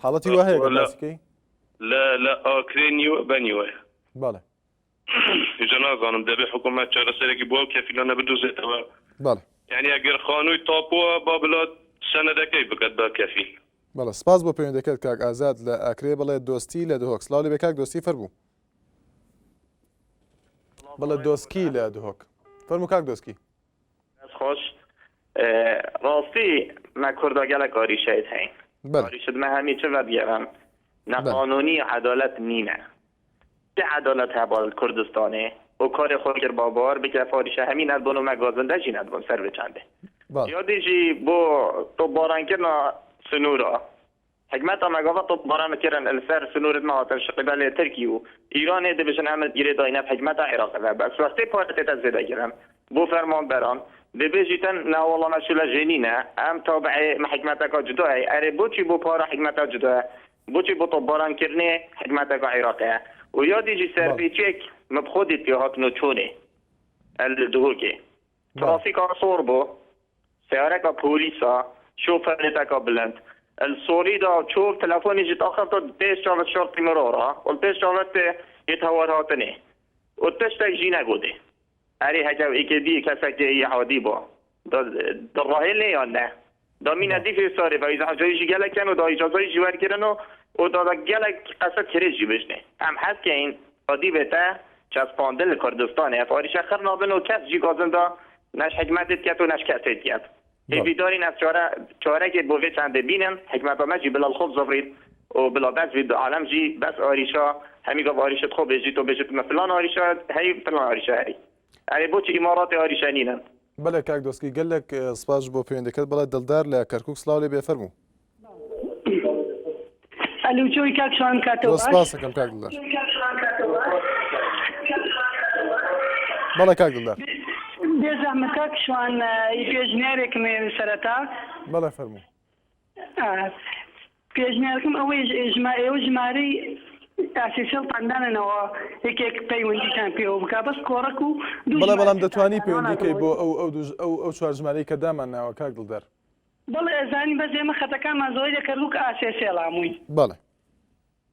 حاڵەتی وا هەیە باسی کەی؟ لە لە ئاکرێ نیوە بە نیوەیە. بەڵێ. ئیجا نازانم دەبێ حکوومەت چارەسەرێکی بۆ ئەو کەفیلانە بدۆزێتەوە. بەڵێ. یانی ئەگەر خانووی تاپۆوە با بلا سەنەدەکەی بکات بە کەفیل. بەڵێ سپاس بۆ پەیوەندەکەت کاک ئازاد لە ئاکرێ بەڵێ دۆستی لە دهۆک سڵاو لێبێ کاک دۆستی فەرموو. بەڵێ دۆسکی لە دهۆک فەرموو کاک دۆسکی. دەست خۆش ڕاستی مە کوردا گەلەک ئاریشەیت هەین ئاریشت مە هەمی چ ڤەدگێرن نە قانونی عەدالەت نینە چ عەدالەت هەبا کوردستانێ و کارێ خۆ کرد با باوەر بکە فاریشە هەمی نەدبۆن و مە گازندە ژی نەدبۆن سەر بچەندێ یادێ ژی بۆ تۆپبارانکردنا سنوورا حکمەتا مە گاڤە تۆپباران کرن ال سەر سنوورت مە هاتن شقیبەلێ ترکی و ئیرانێ دبژن ئەم گرێداینە حکمەتا عێراقێ ڤە بەس وەختێ پارە تێتە زێدە کرن بۆ فەرمانبەران دبێژیتن ناوەڵا مە شولە ژێنینە ئەم تابعێ مە حکمەتەکا جودایە ئەرێ بۆچی بۆ پارە حکمەتا جودایە بۆچی بۆ تۆپباران کرنێ حکمەتەکا عێراقێ و یادێ ژی سەرپێچیەک مە بخۆ دیت پێ هاتن و چۆنێ ال دهۆکێ ترافیکا سۆر بۆ سەیارەکا پۆلیسا شۆفەرێتەکا بلند ال سۆری دا چۆ تەلەفۆنی ژی تاخفتا پێش چاوت شۆرتی مرۆرا و پێش چاوت یێت هەوار هاتنێ و تشتەک ژی نەگۆتێ ئەرێ هەکە ئێکێ دی کەسەکێ یە عادی با دا دڕاهێ لێ یان نە دا مینە دی فێ سارێ ڤە ئیزعاجایی ژی گەلەک کەن و دا ئیجازایی ژی وەرگرن و و دا دا گەلەک قەسە ترێ ژی بژنێ ئەم حەز کەین دا دی بێتە چەسپاندن لە کوردستانێ ئەف ئاریشە خڕ نابن و کەس ژی گازن دا نەش حکمەتێ دکەت و نەش کەسێ دکەت هێڤیدارین ئەف چارە چارەکێ بۆ ڤێ چەندێ بینن حکمەتا مە ژی بلا لخۆ بزڤریت و بلا بەس ڤی عالەم ژی بەس ئاریشا هەمی گاڤ ئاریشت خۆ بێژیت و بێژیت مە فلان ئاریشا هەی فلان ئاریشا هەی ئەرێ بۆچی ئیماڕاتێ ئاریشا نینن. بەلێ کاک دۆسکی گەلەک سپاس بۆ پەیوەندەکەت بەڵێ دڵدار لە کەرکوک سڵاو لێ بێ فەرموو. ئەلو چۆی کاک شوان کاتەوە زۆر باش سپاس ئەکەم کاک دڵدار. بەڵێ کاک دڵدار. بێ زەحمەت کاک شوان پێشنیارێکم هەیە سەرەتا. بەڵێ فەرموو. پێشنیارەکەم ئەوەیە ئێوە ژمارەی ئاسیسێڵتان دانەنەوە یەکێک پەیوەندیتان پێوە بکا بەس کۆڕەک و دوو بەڵێ بەڵام ژمارەتان دەتوانی دانەوە پەیوەندی کەی نادەوە. بۆ ئەو ئەو دوو ئەو ئەو چوار ژمارەی کە دامان ناوە کاک دڵدار. بەڵێ ئەزانین بەس ئێمە خەتەکانمان زۆری لە کەرکوک ئاسێسێڵا موین. بەڵێ.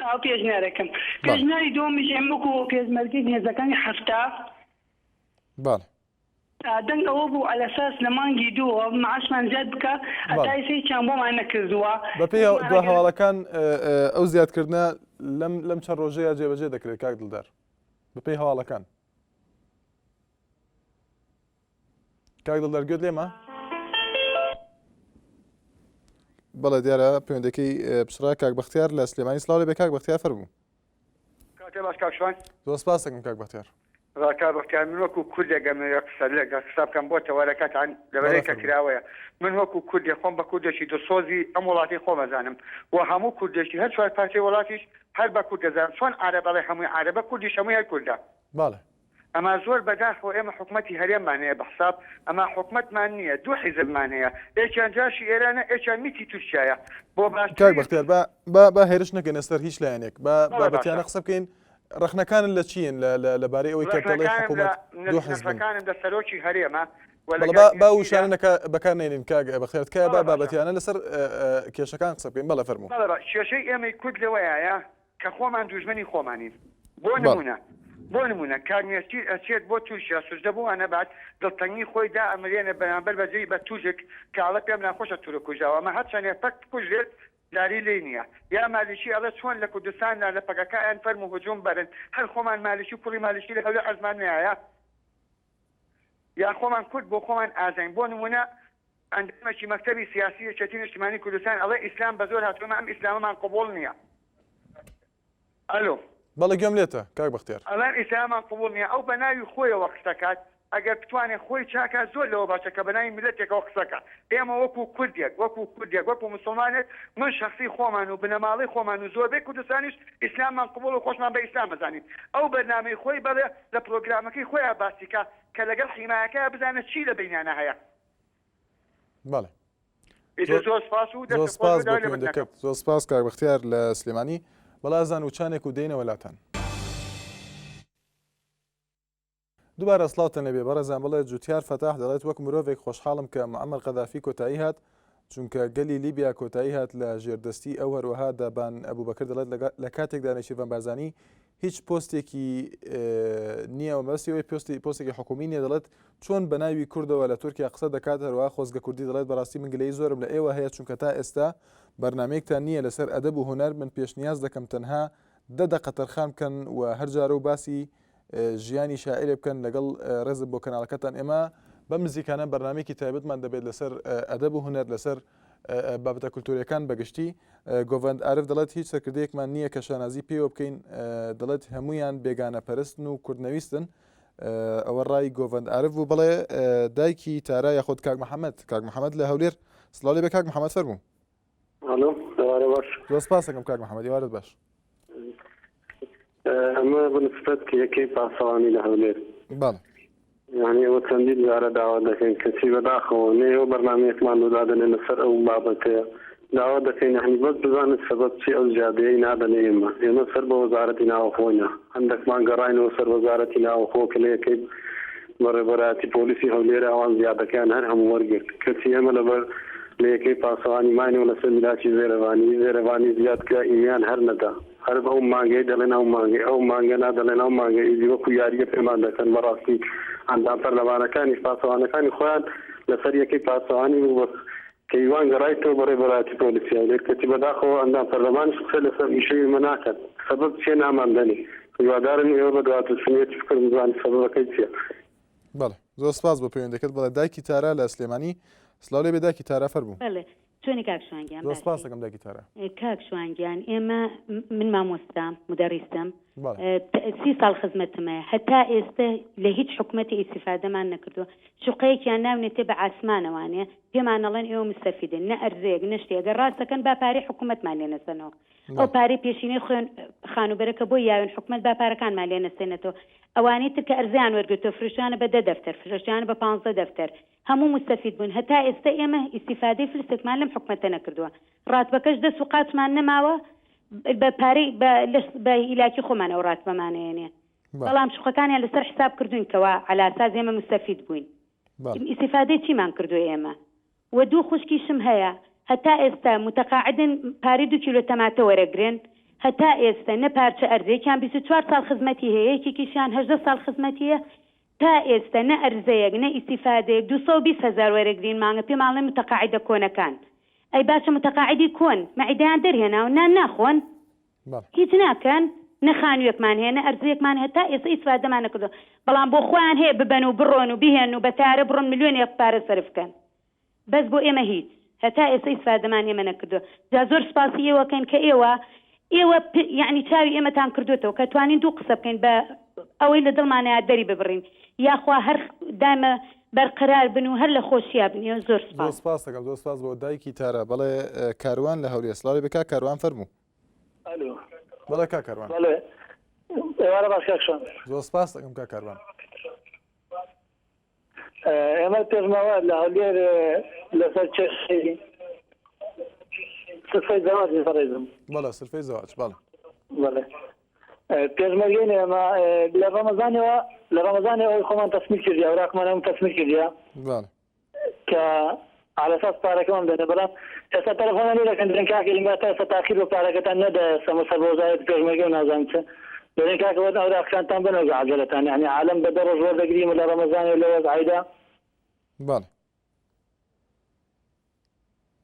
ئەو پێشنیارەکەم. بەڵێ. پێشنیاری دووەمیش ئێمە وەکو پێشمەرگەی هێزەکانی 70. بەڵێ. دەنگ ئەوە بوو عەلەساس لە مانگی دووەوە معاشمان زیاد بکا هەتا بەڵێ. ئیستا هیچیان بۆمان نەکردووە. بەپێی وتمان دوا ئەگەر. هەواڵەکان ئەو زیادکردنە لەم لەم چەند ڕۆژەیە جێبەجێ دەکرێت کاک دڵدار. بەپێی هەواڵەکان. کاک دڵدار گوێت لێمە؟ بەڵێ دیارە پەیوەندەکەی پچڕا کاک بەختیار لە سلێمانی سڵاو لێ بێ کاک بەختیار فەرموو. کاتێ باش کاک شوان. زۆر سپاس دەکەم کاک بەختیار. ڕا کاک بەختیار من وەکو کوردێک ئەمەوێ قسە لەگەڵ قسە بکەم بۆ تەوەرەکەتان لەبەرەی کە کراوەیە من وەکو کوردێک خۆم بە کوردێکی دڵسۆزی ئەم وڵاتەی خۆم ئەزانم و هەموو کوردێکی هەر چوار پارچەی وڵاتیش هەر بە کورد دەزانم چۆن عەرەب ئەڵێ هەمووی عەرەبە کوردیش هەمووی هەر کوردە. بەڵێ. ئەما زۆر بەداخەوە ئێمە حکومەتی هەرێممان هەیە بەحساب ئەما حکومەتمان نیە دوو حیزبمان هەیە ئێکیان جاشی ئێرانە ئێکیان میتی تورکیایە بۆ کاک باشترین بەختیار با با با هێرش نەکەینە سەر هیچ لایەنێک با بەڵێ بابەتیانە باشە قسە بکەین ڕەخنەکانت لە چیین لە لە لەبارەی ئەوەی کە دەڵێی ڕەخنەکانم لە حکوومەت دوو حیزبن نرخەکانم لە سەرۆکی هەرێمە و بەڵێ لەگەڵ با با نێچیرە وشانە نەکا بەکار نێنین کاک بەختیار تکایە با بەڵێ باشە بابەتیانە لەسەر کێشەکان قسە بکەین بەڵێ فەرموو بەڵێ با کێشەی ئێمەی کورد لەوەیایە کە خۆمان دوژمنی خۆمانین بۆ بەڵێ. نمونە بۆ نمونە کاک نێچیر ئەچێت بۆ تورکیا سوجدە بۆ ئەنەبات دڵتەنگی خۆی دائەمرێنێ بەرامبەر بە جێی بە تورک کە ئەڵێ پێم ناخۆشە تورک کوژراوە ئەمە هەرچەنێ پەک بکوژرێت لاری لێی نیە یا مالیکی ئەڵێ چۆن لە کوردستاندا لە پەکەکە ئەیان فەرموو هجوم بەرن هەر خۆمان مالیکی و کوڕی مالیکی لە هەولێر عەرزمان نەیایە یا خۆمان کورد بۆ خۆمان ئازاین بۆ نمونە ئەندامێکی مەکتەبی سیاسی یەکێتی نیشتیمانی کوردستان ئەڵێ ئیسلام بە زۆر هاتووە ئێمە ئەم ئیسلامەمان قبوڵ نییە. ئەلۆ. بەڵێ گوێم لێتە کاک بەختیار. ئەڵێ ئەم ئیسلامەمان قبوڵ نییە ئەو بە ناوی خۆیەوە قسەکات ئەگەر بتوانێ خۆی چاکا زۆر لەوە باشە کە بە ناوی میللەتێکەوە قسەکا ئێمە وەکو کوردێک وەکو کوردێک وەکو موسڵمانێک من شەخسی خۆمان و بنەماڵەی خۆمان و زۆربەی کوردستانیش ئیسلاممان قبوڵە و خۆشمان بە ئیسلام ئەزانین ئەو بەرنامەی خۆی بەڵێ لە پرۆگرامەکەی خۆیا باسی کا کە لەگەڵ حیمایەکەیا بزانێ چی لە بەینیانا هەیە. بەڵێ. ئیتر زۆر سپاس و زۆر دەستت خۆش سپاس بێ بۆ داوای لێبوردن پەیوەندەکەت ئەکەم. زۆر سپاس کاک بەختیار لە سلێمانی بەڵێ ئازیزان وچانێک و دێینەوە لاتان. دووبارە سڵاوتان لێبێ بەڕێزان بەڵێ جوتیار فەتاح دەڵێت وەک مرۆڤێک خۆشحاڵم کە معەمەر قەدافی کۆتایی هات چونکە گەلی لیبیا کۆتایی هات لە ژێردەستی ئەو هەروەها دابان ئەبوبەکر دەڵێت لە کاتێکدا نێچیرڤان بارزانی هیچ پۆستێکی نییە و مەبەستی ئەوەی پۆستی پۆستێکی حکومی نییە دەڵێت چۆن بە ناوی کوردەوە لە تورکیا قسە دەکات هەروەها خۆزگە کوردی دەڵێت بەڕاستی من گلەیی زۆرم لە ئێوە هەیە چونکە تا ئێستا بەرنامەیەکتان نییە لەسەر ئەدەب و هونەر من پێشنیاز دەکەم تەنها دە دەقە تەرخان بکەن و هەر جارە و باسی ژیانی شاعیرێ بکەن لەگەڵ ڕێزم بۆ کەناڵەکەتان ئێمە بەم نزیکانە بەرنامەیەکی تایبەتمان دەبێت لەسەر ئەدەب و هونەر لەسەر بابەتە کولتوریەکان بەگشتی گۆڤەند عارف دەڵێت هیچ سەرکردەیەکمان نییە کە شانازی پێوە بکەین دەڵێت هەمویان بێگانە پەرستن و کوردنەویستن ئەوە ڕای گۆڤەند عارف بوو بڵێ دایکی تارا یاخود کاک محەممەد کاک محەممەد لە هەولێر سڵاو لێ بێ کاک محەممەد فەرموو ئەلۆ ئێوارە باش. زۆر سپاس دەکەم کاک محەممەد ئێوارەت باش. ئەمە بنسبەت یەکەی پاسەوانی لە هەولێر. بەڵێ. یانی ئێوە چەندین جارە داوا دەکەین کەچی بەداخەوە نە ئێوە بەرنامەیەکمان بۆ دادەنێن لەسەر ئەو بابەتەیە داوا دەکەین یانی بەس بزانن سەبەب چی ئەو زیادەیەی نادەنە ئێمە ئێمە سەر بە وەزارەتی ناوەخۆینە هەندەکمان گەڕاینەوە سەر وەزارەتی ناوەخۆ کە لە یەکەی بەڕێوبەرایەتی پۆلیسی هەولێر ئەوان زیادەکەیان هەر هەموو وەرگرت کەچی ئێمە لەبەر لە یەکەی پاسەوانی ماینەوە لەسەر میلاکی زێرەڤانی زێرەڤانی زیاد کرا ئیمیان هەر نەدا هەر ئەو مانگەی دەڵێن ئەو مانگەی ئەو مانگە نا دەڵێن ئەو مانگە ئیدی وەکو یاریە پێمان دەکەن بەڕاستی ئەندام پەرلەمانەکانیش پاسەوانەکانی خۆیان لەسەر یەکەی پاسەوانی بوو بەس کەیوان گەڕایتەوە بەڕێوبەرایەتی پۆلیسی هەولێر کەچی بەداخەوە ئەندام پەرلەمانیش قسە لەسەر ئیشەی ئێمە ناکەن سەبەب چیە نامان دەنێ هیوادارم ئێوە بەدوادچونیەتی بکەن بزانن سەبەبەکەی چیە. بەڵێ زۆر سپاس بۆ پەیوەندەکەت بەڵێ دایکی تارا لە سلێمانی سلاو لێ بێ دایکی تارا فەرموو. بەڵێ چۆنی کاک شوان گیان زۆر سپاس باشی؟ دەکەم دایکی تارا. کاک شوان گیان ئێمە من مامۆستام مودەڕیسم بەڵێ. سی ساڵ خزمەتم هەیە هەتا ئێستە لە هیچ حکومەتی ئیستیفادەمان نەکردووە شوقەیەکیان ناونێتێ بە عاسمانەوانێ پێمان ئەڵێن ئێوە مستەفیدن نە ئەرزەیەک نە شتێک گەر ڕاست دەکەن با پارەی حکومەتمان لێ نەسەنەوە ئەو بەڵێ. پارەی پێشینەی خوێن خانووبەرە کە بۆی یاوێن حکومەت با پارەکانمان لێ نەسێنێتەوە ئەوانەی تر کە ئەرزەیان وەرگرتووە فرۆشتویانە بە دە دەفتەر فرۆشتویانە بە پانزدە دەفتەر هەموو موستەفید بوون هەتا ئێستە ئێمە ئیستیفادەی فلسێکمان لەم حکومەتە نەکردووە ڕاتبەکەش دەس و قاچمان نەماوە بە پارەی بە لەش بە هیلاکی خۆمان ئەو ڕاتبەمان ئەیەنێ بەڵام شوقەکانیان لەسەر حساب کردوین کەوا عەلاساس ئێمە موستەفید بووین ئیستیفادەی چیمان کردووە ئێمە وە دوو خوشکیشم هەیە هەتا ئێستا متقاعدن پارەی دوو کیلۆ تەماتە وەرەگرن هەتا ئێستا نە پارچە ئەرزە یەکیان 24 ساڵ خزمەتی هەیە یەکێکیشیان 18 ساڵ خزمەتی هەیە تا ئێستا نە ئەرزەیەک نە ئیستیفادەیەک 220 هەزار وەرەگرین مانگە پێمان ئەڵێن متقاعدە کۆنەکان ئەی باشە متقاعدی کۆن مەعیدەیان دەرهێناوە نان ناخۆن هیچ ناکەن نە خانوویەکمان هەیە نە ئەرزەیەکمان هەیە تا ئێستا ئیسفادەمان نەکردووە بەڵام بۆ خۆیان هەیە ببەن و بڕۆن و بهێنن و بە تەیارە بڕۆن ملیۆنێک پارە سەرف کەن بەس بۆ ئێمە هیچ هەتا ئێستا ئیسفادەمان ئێمە نەکردووە جا زۆر سوپاسی ئێوە کەین کە ئێوە ئێوە یەعنی چاوی ئێمەتان کردووەتەوە کە توانین دوو قسە بکەین بە ئەوەی لە دڵمانایە دەری ببڕین یاخوا هەر دایمە بەرقەرار بن و هەر لە خۆشیا بن ئێوە زۆر زۆر سوپاس. سپاس دەکەم زۆر سپاس بۆ دایکی تارا بەڵێ کاروان لە هەولێر سڵاوی بێ کاک کاروان فەرموو. ئەلۆ. بەڵێ کاک کاروان. بەڵێ ئێوارە باش کاک شوان. زۆر سپاس دەکەم کاک کاروان. ئێمە پێشمەوە لە هەولێر لەسەر کێشەی سلفەی زەواج بەڕێزم. بەڵێ سلفەی زەواج بەڵێ. بەڵێ پێشمەرگەین ئێمە لە ڕەمەزانەوە لە ڕەمەزانەوە ئەوەی خۆمان تەسمیل کردیە ئەوراقمان هەموو تەسمیل کردیە. بەڵێ. کە عەلەساس پارەکەمان بدەنێ بەڵام ئێستا تەلەفۆنیان لێ دەکەن دەڵێن کاکە ئیمە تا ئێستا تاخیر بۆ پارەکەتان نەدایە سەمە سەر بە وەزارەتی پێشمەرگە و نازانم چ دەڵێن کاکە وەرن ئەوراقەکانتان بەنەوە گە عەجەلەتان یەعنی عالەم بە دە ڕۆژ وەردەگریم و لە ڕەمەزانێ و لە وەزعەیدا بەڵێ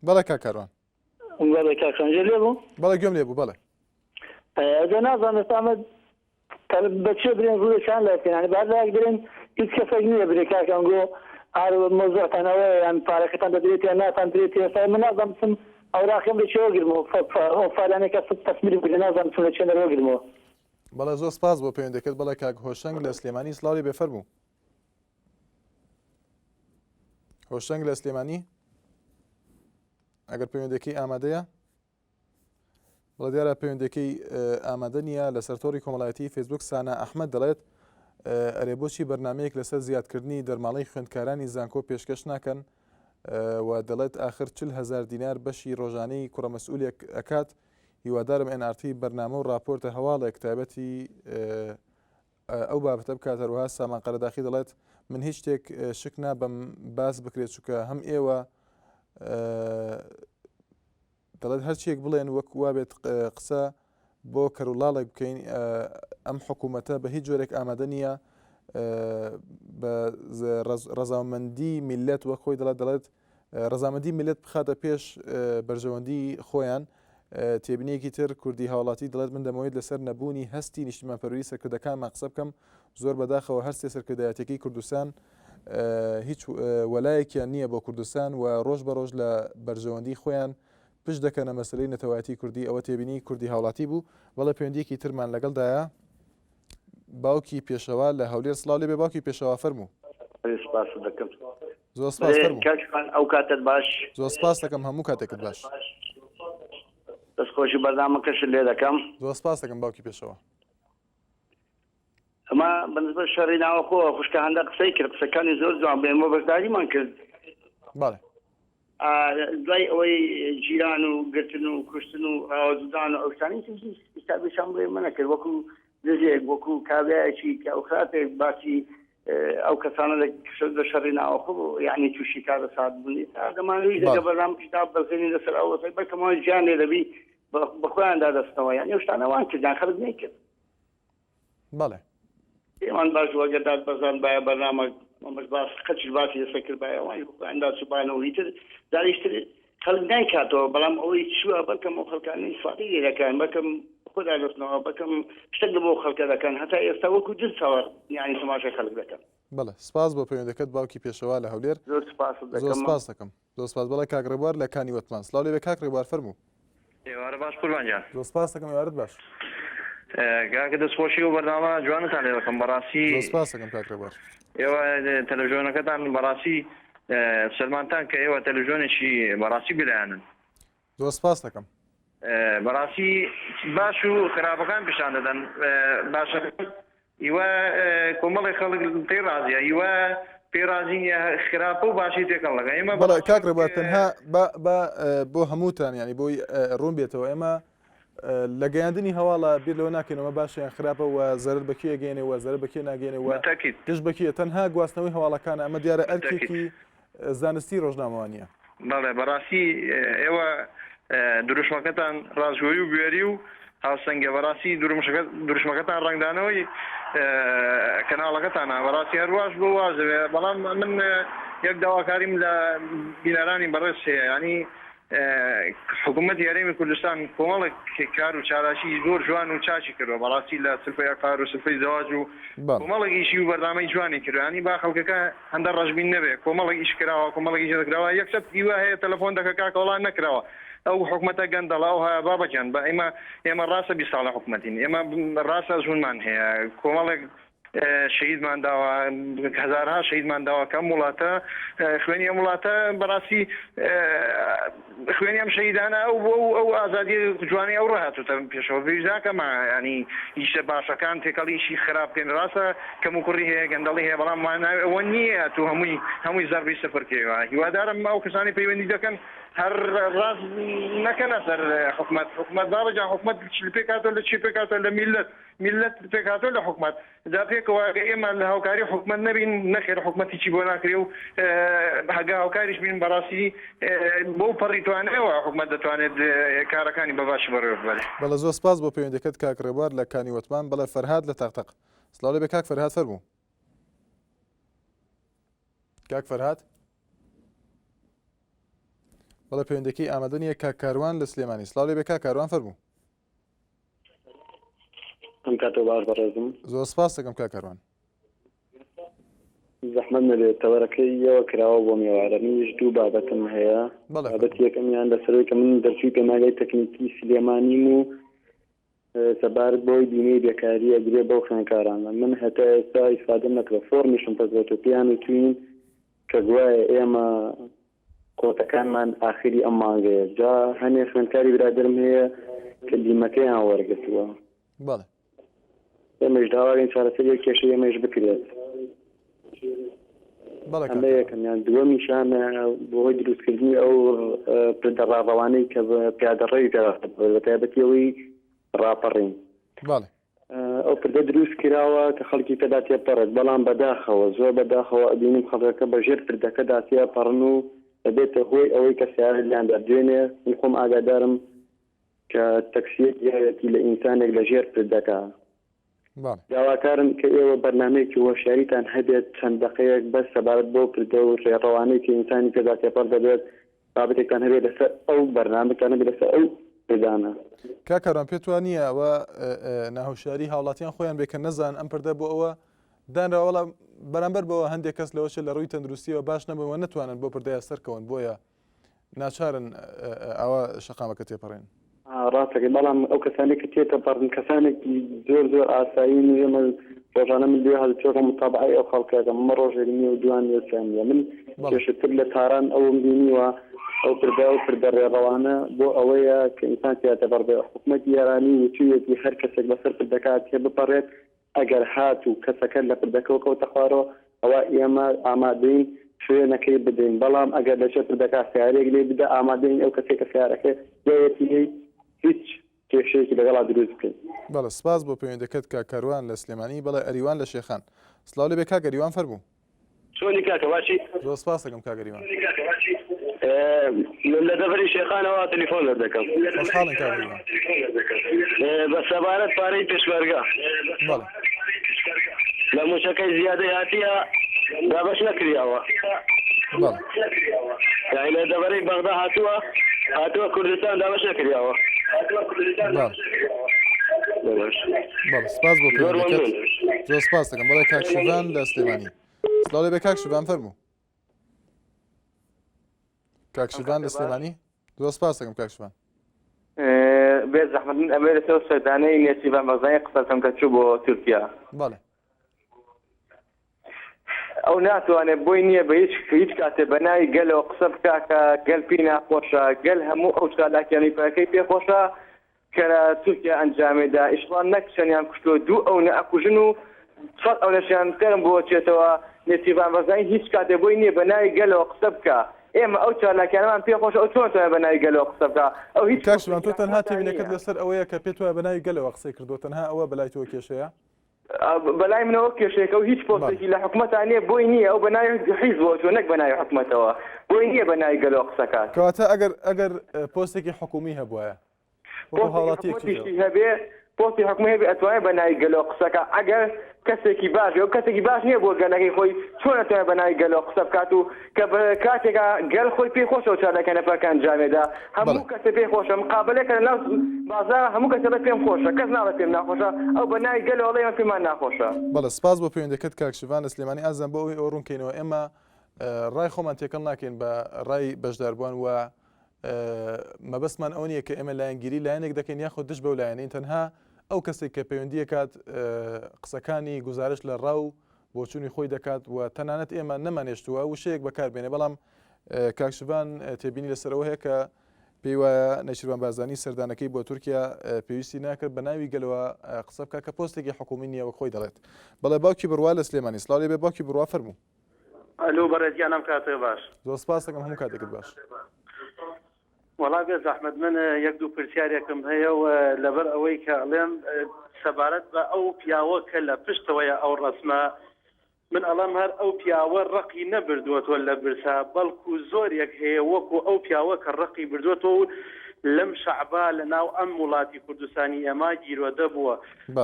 بەڵێ کاک کاروان. بەڵێ کاک شوان گوێ لێ بوو؟ بەڵێ گوێم لێ بوو بەڵێ. ئەجا نازانم ئێستا ئەمە بە چێ برێن ڕووێکیان لای بکەن یانی بە هەر لایەک برێن هیچ کەسێک نییە برێ کاکە ئەنگۆ ئار مەوزوعتان ئەوەیە یان پارەکەتان دەدرێت یان ناتان درێت ئێستا من نازانم بچم ئەوراقیم لە کوێ وەگرمەوە ئەو فایلانەی کە تەسمیرم کردە نازانم بچم لە کوێ وەگرمەوە. بەڵێ زۆر سپاس بۆ پەیوەندەکەت بەڵێ کاک هۆشەنگ لە سلێمانی سڵاو لێ بێ فەرموو. هۆشەنگ لە سلێمانی ئەگەر پەیوەندەکەی ئامادەیە بەڵێ دیارە پەیوەندەکەی ئامادە نییە لەسەر تۆڕی کۆمەڵایەتی فەیسبوک سانا ئەحمد دەڵێت ئەرێ بۆچی بەرنمەیەک لەسەر زیادکردنی دەرماڵەی خوێندکارانی زانکۆ پێشکەش ناکەن؟ و دەڵێت ئاخر 40 هەزار دینار بەشی ڕۆژانەی کوڕە مەسئولێک ئەکات هیوادارم NRT بەرنامە و راپۆرتە هەواڵێک تایبەتی ئەو بابەتە بکات هەروەها سامان قەرەداخی دەڵێت من هیچ شتێک شک نابەم باس بکرێت چونکە هەم ئێوە دەڵێت هەرچیەک بڵێن وەک وابێت قسە بۆ کەروڵاڵێک بکەین ئەم حکوومەتە بە هیچ جۆرێک ئامادە نییە بە ڕەزامەندی میلەت وەک خۆی دەڵێت دەڵێت ڕەزامەندی میلەت بخاتە پێش بەرژەوەندی خۆیان تێبینیەکی تر کوردی هاوڵاتی دەڵێت من دەمەوێت لەسەر نەبوونی هەستی نیشتیمانپەروەری سەرکردەکانمان قسە بکەم زۆر بەداخەوە هەرسێ سەرکردایەتەکەی کوردستان هیچ وەلایەکیان نییە بۆ کوردستان و ڕۆژ بە ڕۆژ لە بەرژەوەندی خۆیان پشت دەکەنە مەسلەی نەتەوایەتی کوردی ئەوە تێبینی کوردی هاوڵاتی بوو بەڵێ پەیوەندیەکی ترمان لەگەڵدایە باوکی پێشەوا لە هەولێر سڵاو لێبێ باوکی پێشەوا فەرموو. سپاست دەکەم. زۆر سپاس فەرموو. کاک شوان ئەو کاتت باش. زۆر سپاس دەکەم هەموو کاتێکت باش. دەست خۆشی بەرنامەکەشت لێ دەکەم. زۆر سپاس دەکەم باوکی پێشەوا. ئەمە بەنسبەت شەڕی ناوەخۆ خوشکە هەندە قسەی کرد قسەکانی زۆر جوان بێن بۆ بەشداریمان کرد. بەڵێ. دوای ئەوەی گیران و گرتن و کوشتن و ڕاوەدوودان و ئەو شتانەی تر هیچ حیسابێکیان بۆ ئێمە نەکرد وەکو دزێک وەکو کابرایەکی پیاوخراپێک باسی ئەو کەسانە لە شەڕی ناوەخۆ بوو یعنی تووشی کارەسات بوون ئێستا دەمانەویست لەگە بەرنامەکەش داببەزێنین لەسەر ئەو وەزعەی بەڵکەم ئەوان گیان لێ دەبی بە خۆیاندا دەستنەوە یعنی ئەو شتانە وان کردیان خەڵک نەیکرد. بەڵێ. پێمان باش بوو ئەگەر داد بەزان بایە بەرنامە مەمەش باس قەتیش باسی لەسەر کردبایە ئەوانیش بە خۆیان دا چوبانەوە ئیتر جارێکی تر خەڵک نایکاتەوە بەڵام ئەوەی چووە بەڵکەم ئەو خەڵکانەی ئیسفادەی لێ دەکەن بەڵکەم خۆدا دەستنەوە بەڵکەم شتێک لە بۆ خەڵکە دەکەن هەتا ئێستا وەکو دز چاوە یانی تەماشای خەڵک دەکەن. بەڵێ سپاس بۆ پەیوەندەکەت باوکی پێشەوا لە هەولێر. زۆر سپاست زۆر دەکەم. سپاس دەکەم. زۆر سپاس بەڵێ کاک ڕێبوار لە کانی وەتمان سڵاو لێبێ کاک ڕێبوار فەرموو. ئێوارە باش قوربان گیان. زۆر سپاس دەکەم ئێوارەت باش. کاکە دەست خۆشی ئەو بەرنامە جوانەتان لێ دەکەم بەڕاستی. زۆر سپاس دەکەم کاک ڕێبوار. ئێوە تەلەڤیزیۆنەکەتان بەڕاستی سەلمانتان کە ئێوە تەلەڤیزیۆنێکی بەڕاستی بێلایەنن. زۆر سپاس دەکەم. بەڕاستی باش و خراپەکان پیشان دەدەن باشەکان ئیوە کۆمەڵی خەڵک پێی ڕازیە ئیوە پێی ڕازی نیە خراپە و باشی تێکەڵ دەکەن ئێمە بەڵێ کاک ڕێبوار تەنها با با بۆ هەمووتان یانی بۆی ڕوون بێتەوە ئێمە لە گەیاندنی هەواڵە بیر لەوە ناکەینەوە باشە یان خراپە و زەرەر بە کێ گەیەنێ و زەرەر بە کێ ناگەیەنێ و بالتأكيد دژ بە کێ تەنها گواستنەوەی هەواڵەکانە ئەمە دیارە بالتأكيد ئەرکێکی زانستی ڕۆژنامەوانییە. بەڵێ بەڕاستی ئێوە دروشمەکەتان ڕاستگۆیی و بوێری و هاوسەنگیە بەڕاستی دروشمەکەتان ڕەنگدانەوەی کەناڵەکەتانە بەڕاستی هەرواش بۆ واش دەبێ بەڵام من یەک داواکاریم لە بینەرانی بەڕێز هەیە ینی حکوومەتی هەرێمی کوردستان کۆمەڵێک کار و چالاکی زۆر جوان و چاکی کردووە بەڕاستی لە سلفەی عقار و سلفەی زەواج و کۆمەڵێک ئیشی و بەرنامەی جوانی کردووە ینی با خەڵکەکە هەندە ڕەشبین نەبێ کۆمەڵێک ئیش کراوە کۆمەڵێک ئیش نەکراوە یەکسەر هیوا هەیە تەلەفۆن دەکە کاکە وەڵا نەکراوە ئەو حکومەتە گەندەڵە ئەو هەیە بابە گیان بە ئێمە ئێمە ڕاستە 20 ساڵە حکومەتین ئێمە ڕاستە ئەزموونمان هەیە کۆمەڵێک شەهیدمان داوە هەزارها شەهیدمان داوە کە ئەم وڵاتە خوێنی ئەم وڵاتە بەڕاستی خوێنی ئەم شەهیدانە ئەو بۆ ئەو ئازادی جوانی ئەو ڕاهاتوتە پێشەوە پێویست ناکەمە ینی ئیشە باشەکان تێکەڵی ئیشی خراپ بکەین ڕاستە کەم و کوڕی هەیە گەندەڵی هەیە بەڵام مانای ئەوە نییە تو هەمووی هەمووی زەربی سفر کەیەوە هیوادارم ئەو کەسانی پەیوەندی دەکەن هەر ڕاست نەکەنە سەر حکومەت حکومەت بابە جان حکومەت پێکاتەوە لە چی پێکاتەوە لە میلەت میللەت پێکهاتووە لە حکومەت، جا پێکەوە ئەگەر ئێمە لە هاوکاری حکومەت نەبین نەخێر حکومەت هیچی بۆ ناکرێ و ئەگەر هاوکاریش بین بەڕاستی بەو پەڕی توانایەوە حکومەت دەتوانێت کارەکانی بە باشی بەڕێوە ببەرێ. بەڵێ زۆر سپاس بۆ پەیوەندیەکەت کاک ڕێبوار لە کانی وەتمان بەڵێ فەرهاد لە تەق تەق سڵاو لێبێ کاک فەرهاد فەرموو کاک فەرهاد بەڵێ پەیوەندەکەی ئامادە نییە کاک کاروان لە سلێمانی سڵاو لێبێ کاک کاروان فەرموو ئەم کاتەو باش بەڕێزم. زۆر سپاست دەکەم کاک کاروان. زەحمەت نەبێت تەوەرەکەی یەوە کراوە بۆ مێوارە منیش دوو بابەتم هەیە بەڵێ بابەتی فەرموو. یەکەمیان لەسەرەوەی کە من دەرچووی پەیمانگای تەکنیکی سلێمانیم و سەبارەت بەوەی بیمەی بێکاری ئەدرێ بەو خوێندکارانە من هەتا ئێستا ئیسفادەم نەکردوە فۆرمیشم پەزێتەوە پێیان وتوین کە گوایە ئێمە کۆتەکانمان ئاخری ئەم مانگەیە جا هەنێ خوێندکاری برادەرم هەیە کە بیمەکەیان وەرگرتووە. بەڵێ. ئێمەیش داواکەین چارەسەری ئەو کێشەی ئێمەیش بکرێت. ئەمە یەکەمیان دووەمیشان بۆ هۆی دروستکردنی ئەو پردە ڕاڕەوانەی کە پیادەڕەوی پێ بە تایبەتی ئەوەی ڕاپەڕین. بەڵێ. ئەو پردە دروست کراوە کە خەڵکی پێدا تێپەڕێت، بەڵام بەداخەوە زۆر بەداخەوە ئەبینم خەڵکەکە بە ژێر پردەکەدا تێئەپەڕن و ئەبێتە هۆی ئەوەی کە سەیارە لێیان دەردوێنێ، من خۆم ئاگادارم کە تەکسیەک یاوێتی لە ئینسانێک لە ژێر پردەکە. داواکارم کە ئێوە بەرنامەیەکی هۆشیاریتان هەبێت چەند دەقەیەک بەس سەبارەت بەو پردە و ڕێڕەوانەی کە ئینسانی پێدا تێپەڕ دەبێت بابەتێکتان هەبێت لەسەر ئەو بەرنامەتان هەبێت لەسەر ئەو پردانە. کاک کاروان پێت وا نییە ئەوە ناهۆشیاری هاوڵاتیان خۆیان بێ کە نەزان ئەم پردە بۆ ئەوە دانراوە بەڵام بەرامبەر بەوە هەندێک کەس لەوەچێت لە ڕووی تەندروستیەوە باش نەبن و نەتوانن بۆ پردەیە سەرکەون بۆیە ناچارن ئاوا شەقامەکە تێپەڕێن. ڕاستەکەی بەڵام ئەو کەسانەی کە تێتەپەڕن کەسانێکی زۆر زۆر ئاسایین و ئێمە ڕۆژانە من لێ هەڵچۆکە متابعەی ئەو خەڵکەکەم ئەمە ڕۆژێک نییە و دوان نییە و سیان نییە من پێشتر لە تاران ئەوم بینیوە ئەو پردە ئەو پردە ڕێڕەوانە بۆ ئەوەیە کە ئینسان تیا تێپەڕ بێ حکومەتی ئێرانی وتوویەتی هەر کەسێک بەسەر پردەکە تێبپەڕێت ئەگەر هاتوو کەسەکە لە پردەکەوە کەوتە خوارەوە ئەوا ئێمە ئامادەین شوێنەکەی بدەین، بەڵام ئەگەر لە ژێر پردەکە سەیارەیەک لێی بدا ئامادەین ئەو کەسەی کە سەیارەکە یایەتی لێی هیچ کێشەیەکی لەگەڵا دروست بکەین. بەڵێ سپاس بۆ پەیوەندەکەت کاک کاروان لە سلێمانی بەڵێ ئەریوان لە شێخان سڵاو لێبێ کاک ئەریوان فەرموو. چۆنی کاکە باشی؟ زۆر سپاس دەکەم کاک ئەریوان. من لە دەڤەری شێخانەوە تەلیفۆن لێت دەکەم. خۆشحاڵین کاک ئەریوان. بە سەبارەت پارەی پێشمەرگە. بەڵێ. لە مووچەکەی زیادەی هاتیە دابەش نەکریاوە. بەڵێ. یانی لە دەڤەرەی بەغدا هاتووە هاتووە کوردستان دابەش نەکریاوە. بەڵێ. بەڵێ سپاس بۆ پەیوەندیەکەت. زۆر سپاس دەکەم. بەڵێ کاک شیڤان لە سلێمانی. سڵاو لێبێ کاک شیڤان فەرموو. کاک شیڤان لە سلێمانی. زۆر سپاس دەکەم کاک شیڤان. بێ زەحمەت من ئەمەوێ لەسەر سەردانەی نێچیرڤان بارزانی قسە بکەم کە چوو بۆ تورکیا. بەڵێ. ئەو ناتوانێت بۆی نییە بە هیچ هیچ کاتێ بە ناوی گەلەوە قسە بکا کە گەل پێی ناخۆشە گەل هەموو ئەو چالاکیانەی پەکەکەی پێ خۆشە کە لە تورکیا ئەنجامێدا ئیشڵا نەک چەندیان کوشتووە دوو ئەونە ئەکوژن و سەد ئەونەشیان تەرم بۆ ئەچێتەوە نێچیرڤان بەرزانی هیچ کاتێ بۆی نییە بە ناوی گەلەوە قسە بکا ئێمە ئەو چالاکیانەمان پێ خۆشە ئەو چۆن توانێ بە ناوی گەلەوە قسە بکا ئەو هیچ کاک شیوان تۆ پۆستێکی تەنها حکومەتا تێبینەکەت نییە. لەسەر ئەوەیە کە پێت وایە بە ناوی گەلەوە قسەی کردووە تەنها ئەوە بەلای تۆوە کێشەیە؟ بەلای منەوە کێشەیەکە و هیچ پۆستێکی لە حکومەتا نییە بۆی نییە ئەو بە ناوی حیزبەوە چووە نەک بە ناوی حکومەتەوە بۆی نییە بە ناوی گەلەوە قسە کات. کەواتە ئەگەر ئەگەر پۆستێکی حکومی هەبوایە وەکو پۆستێکی هاوڵاتیەک چی حکومەتیشی هەبێ پۆستی حکومی هەبێ ئەتوانێ بە ناوی گەلەوە قسە کا ئەگەر کەسێکی باش بێ ئەو کەسێکی باش نییە بۆ گەلەکەی خۆی چۆن ئەتوانێ بە ناوی گەلەوە قسە بکات و کە بە کاتێکا گەل خۆی پێی خۆشە ئەو چالاکیانە پەکە ئەنجامێدا هەموو کەسێ پێی خۆشە مقابەلەکە لە ناو بازاڕ هەموو کەسێ ئەڵێ پێم خۆشە کەس ناڵێ پێم ناخۆشە ئەو بە ناوی گەلەوە ئەڵێ ئێمە پێمان ناخۆشە. بەڵێ سپاس بۆ پەیوەندەکەت کاک شڤان لە سلێمانی ئازیزان بۆ ئەوەی ئەوە ڕوون کەینەوە ئێمە ڕای خۆمان تێکەڵ ناکەین بە ڕای بەشداربووان و مەبەستمان ئەوە نییە کە ئێمە لایەنگیری لایەنێک دەکەین یاخود دژ بەو لایەنەین تەنها ئەو کەسێک کە پەیوەندیەکات قسەکانی گوزارش لە ڕا و بۆچوونی خۆی دەکات و تەنانەت ئێمە نەمانێشتووە وشەیەک بەکاربێنێ بەڵام کاک شڤان تێبینی لەسەرەوە هەیە کە پێی وایە نێچیرڤان بارزانی سەردانەکەی بۆ تورکیا پێویستی ناکرد بە ناوی گەلەوە قسە بکات کە پۆستێکی حکومی نییە وەک خۆی دەڵێت. بەڵێ باوکی بڕوا لە سلێمانی سڵاو لێ بێ باوکی بڕوا فەرموو. ئەلۆ بەڕێز گیان ئەم کاتە باش. زۆر سپاس دەکەم هەموو کاتێکت باش. وەڵا بێ زەحمەت من یەک دوو پرسیارێکم هەیە و لەبەر ئەوەی کە ئەڵێم سەبارەت بە ئەو پیاوە کە لە پشتەوەیە ئەو ڕەسمە من ئەڵێم هەر ئەو پیاوە ڕقی نەبردووەتەوە لە برسا بەڵکو زۆرێک هەیە وەکو ئەو پیاوە کە ڕقی بردووەتەوە و لەم شەعبا لە ناو ئەم وڵاتی کوردستانی ئێمە گیرۆدە بووە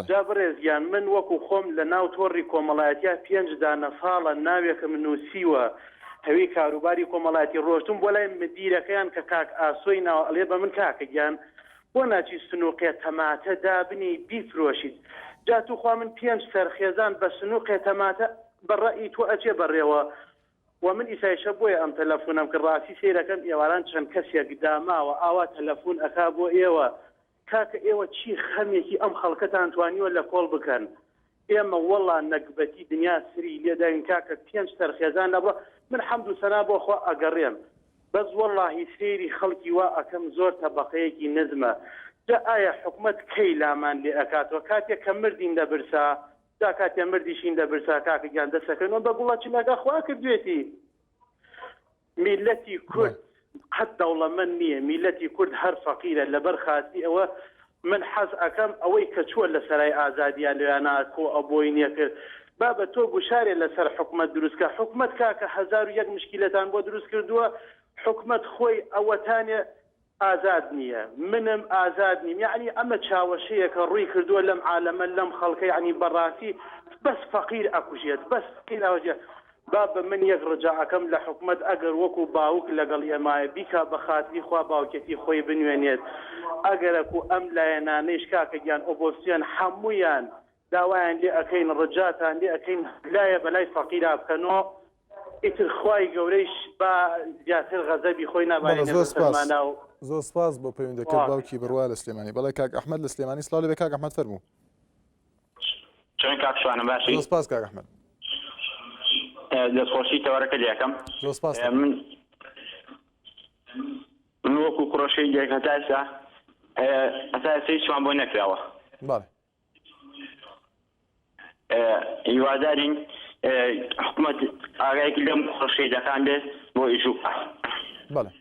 جا بەڕێز گیان من وەکو خۆم لە ناو تۆڕی کۆمەڵایەتیا پێنج دانە ساڵە ناوێکم نووسیوە هەوی کاروباری کۆمەڵایەتی ڕۆشتوم بۆ لای مدیرەکەیان کە کاک ئاسۆی ناوە ئەڵێ بە من کاکە گیان بۆ ناچی سنوقێ تەماتە دابنێی بیفرۆشیت جا توخوا من پێنج سەر خێزان بە سنوقێ تەماتە بە ڕەئی تۆ ئەچێ بەڕێوە وە من ئیسایشە بۆیە ئەم تەلەفونەم کرد ڕاستی سەیرەکەم ئێواران چەند کەسێک داماوە ئاوا تەلەفون ئەکا بۆ ئێوە کاکە ئێوە چی خەمێکی ئەم خەڵکەتان توانیوە لە کۆڵ بکەن ئێمە وەڵا نەگبەتی دنیا سری لێداین کاکە پێنج سەر خێزان لە بڕ من حەمد و سەنا بۆ خوا ئەگەڕێم بەس وەڵاهی سەیری خەڵکی وا ئەکەم زۆر تەبەقەیەکی نزمە جا ئایا حکومەت کەی لامان لێ ئەکاتەوە کاتێک کە مردین لە برسا. جا کاتێ مردیشین لە برسا کاکە گیان دەسەکەنەوە بە گوڵە چلەکە خوا کردوێتی میللەتی کورد قەت دەوڵەمەند نییە، میللەتی کورد هەر فەقیرە، لەبەر خاتری ئەوە من حەز ئەکەم ئەوەی کە چووە لە سەرای ئازادیا لەویانا کۆ ئەبۆین یەکرد بابە تۆ گوشارێ لەسەر حکومەت دروست کە حکومەت کاکە 1001 مشکیلەتان بۆ دروست کردووە حکومەت خۆی ئەوەتانێ ئازاد نییە منم ئازاد نیم یەعنی ئەمە چاوەشەیەکە ڕووی کردووە لەم عالەمە لەم خەڵکە یەعنی بەڕاستی بەس فەقیر ئەکوژێت بەس فەقیر ئەوجە بابە من یەک ڕجا ئەکەم لە حکومەت ئەگەر وەکو باوک لەگەڵ ئێمایە بیکا بە خاتری خوا باوکێتی خۆی بنوێنێت ئەگەرەکو ئەم لایەنانەیش کاکە گیان ئۆپۆزسیۆن حەموویان داوایان لێ ئەکەین ڕجاتان لێ ئەکەین لایە بەلای فەقیرا بکەنۆ ئیتر خوای گەورەیش با زیاتر غەزەبی خۆی بەڵێ نابارێنێ زۆر سپاس بەسەرمانا و زۆر سپاس بۆ پەیوەندەکەت وا. باوکی بڕوا لە سلێمانی بەڵێ کاک ئەحمەد لە سلێمانی سڵاو لێبێ کاک ئەحمەد فەرموو. چۆن کاک شوانم باشی؟ زۆر سپاس کاک ئەحمەد. دەستخۆشی تەوەرەکە لێ ئەکەم. زۆر سپاس دەکەم. من من وەکو کوڕە شەهیدێک هەتا ئێستا هەتا ئێستا هیچمان بۆ نەکراوە. بەڵێ. هیوادارین حکومەت ئاگایەکی لەم خۆشەیدەکان بێت بۆ ئیش و کار. بەڵێ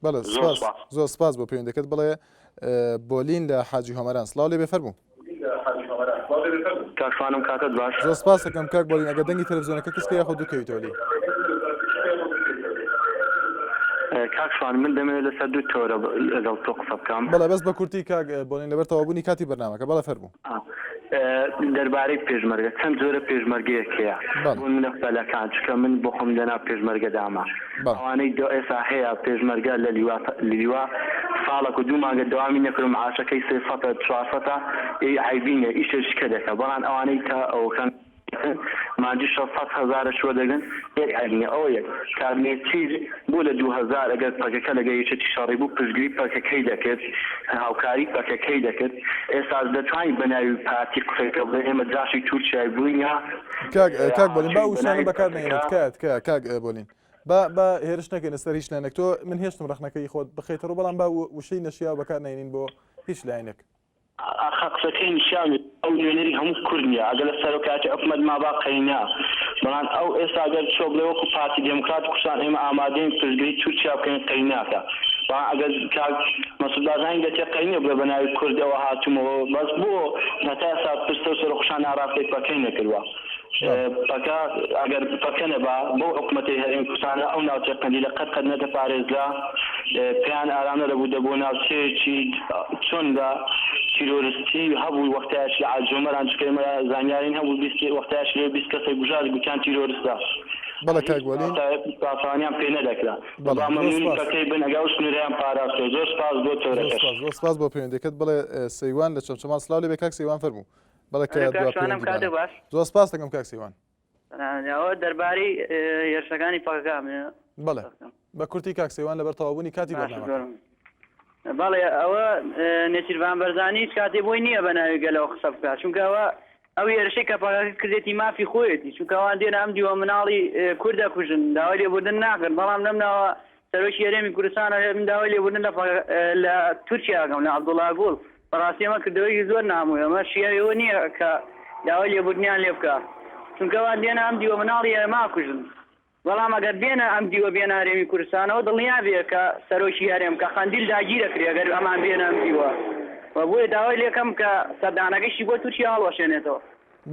بەڵێ سپاس زۆر سپاس بۆ پەیوەندەکەت بڵێ بۆلین لە حاجی هۆمەران سڵاو لێ بێ فەرموو. کاک شوانم کاتت باش. زۆر سپاس دەکەم کاک بۆلین ئەگەر دەنگی تەلەفزیۆنەکە کز کە یاخود دوورکەویتەوە لێی. کاک شوان من دەمەوێت لەسەر دوو تەوەرە لەگەڵ تۆ قسە بکەم. بەڵێ بەس بە کورتی کاک بۆلین لەبەر تەواوبوونی کاتی بەرنامەکە بەڵێ فەرموو. دەربارەی پێشمەرگە چەند جۆرە پێشمەرگەیەک هەیە بۆ نمونە فەلەکان چونکە من بۆ خۆم لەناو پێشمەرگەدامە ئەوانەی دۆ ئێسا هەیە پێشمەرگە لە لیوا لیوا ساڵەک و دوو مانگە دەوامی نەکرد معاشەکەی سێ سەتە چوار سەتە ئی عەیبی نیە ئیشێکی کە دەکا بەڵام ئەوانەی تا ئەوەکان مانگی 600 هەزارەش وەردەگرن یەک عەیب نیە ئەوە یەک کاک نێچیر بۆ لە 2000 ئەگەر پەکەکە لەگەر یەکێتی شەڕی بوو پشتگیری پەکەکەی دەکرد هاوکاری پەکەکەی دەکرد ئێستاش دەتوانی بەناوی پارتی قسەی پێ بڵێ ئێمە جاشی تورکیای بووین یا کاک کاک بۆلین با بە وشانە ناوی بەکار پەکەکە نەهێنیت تکایە تکایە کاک بۆلین با با هێرش نەکەینە سەر هیچ لایەنێک تۆ من هێشتم ڕەخنەکەی خۆت بخەیتە ڕوو بەڵام با وشەی نەشیاو بەکار نەهێنین بۆ هیچ لایەنێک. ئاخە قسەکەی نشیاو نیە ئەو نوێنەری هەموو کورد نیە ئەگەر لە سەرۆکایەتی حکومەت مابا قەینا بەڵام ئەو ئێستا گەر چۆ بڵێ وەکو پارتی دێموکرات کوردستان ئێمە ئامادەین پشتگری تورکیا بکەین قەیناکە بەڵام ئەگەر کاک مەسعود بارزانی دەچێ قەی نیە بڵێ بەناوی کوردەوە هاتوومەوە بەس بۆ هەتا ئێستا پرسە و سەرۆکخوشان ئاراستەی پەکەی نەکردوە پەکە ئەگەر پەکە نەبا بەو حکومەتەی هەرێمی کوردستانە ئەو ناوچەی قەندیلە قەت قەت نەدەپارێزرا پێیان ئارام نەدەبوو دەبووە ناوچەیەکی چۆن لە تیرۆرستی هەبوو وەختایش لە عاجۆمەران چونکە ئێمە زانیارین هەبوو 20 وەختایش لێ 20 کەسێک گوژار گوتیان تیرۆرستە بەڵێ کاک وەلی پاسەوانیان پێ نەدەکرا بەڵێ با زۆر مەمنونی سپاس پەکەی بن ئەگەر ئەو سنوورەیان پاراستووە زۆر سپاس بۆ زۆر تەورەکەش. سپاس زۆر سپاس بۆ پەیوەندیەکەت بەڵێ سەیوان لە چەمچەماڵ سڵاو لێبێ کاک سەیوان فەرموو بەڵێ کە ئەرێ کاک دوا شوانم پەیوەندیمانە کاتێ باش زۆر سپاس دەکەم کاک سەیوان. ئەوە دەربارەی هێرشەکانی پەکەکە بەڵێ بە کورتی کاک سەیوان لەبەر تەواوبوونی کاتی باشە بەرنامەکە. زۆر بەڵێ ئەوە نێچیرڤان بەرزانی هیچ کاتێ بۆی نییە بە ناوی گەلەوە قسە بکات چونکە ئەوە ئەو هێرشەی کە پەکەکە کردێتی مافی خۆیەتی چونکە ئەوان دێنە ئەم دیوە مناڵی کورد دەکوژن داوای لێبوردن ناکەن بەڵام لەم ناوە سەرۆکی هەرێمی کوردستان ئەڵێ من داوای لێبوردن لە لە تورکیا ئەکەم لە عەبدوڵا گوڵ بەڕاستی ئەمە کردەوەیەکی زۆر نامۆیە ئەمە شیاوی ئەوە نییە کە داوای لێبوردنیان لێ بکا چونکە ئەوان دێنە ئەم دیوە مناڵی ئێمە ئەکوژن بەڵام ئەگەر بێنە ئەم دیوە بێنە هەرێمی کوردستانەوە دڵنیا بێ کە سەرۆکی هەرێم کە قەندیل داگیرەکرێ ئەگەر ئەمان بێنە ئەم دیوە و بۆیە داوای لێکەم کە سەردانەکەیشی بۆ تورکیا هەڵوەشێنێتەوە.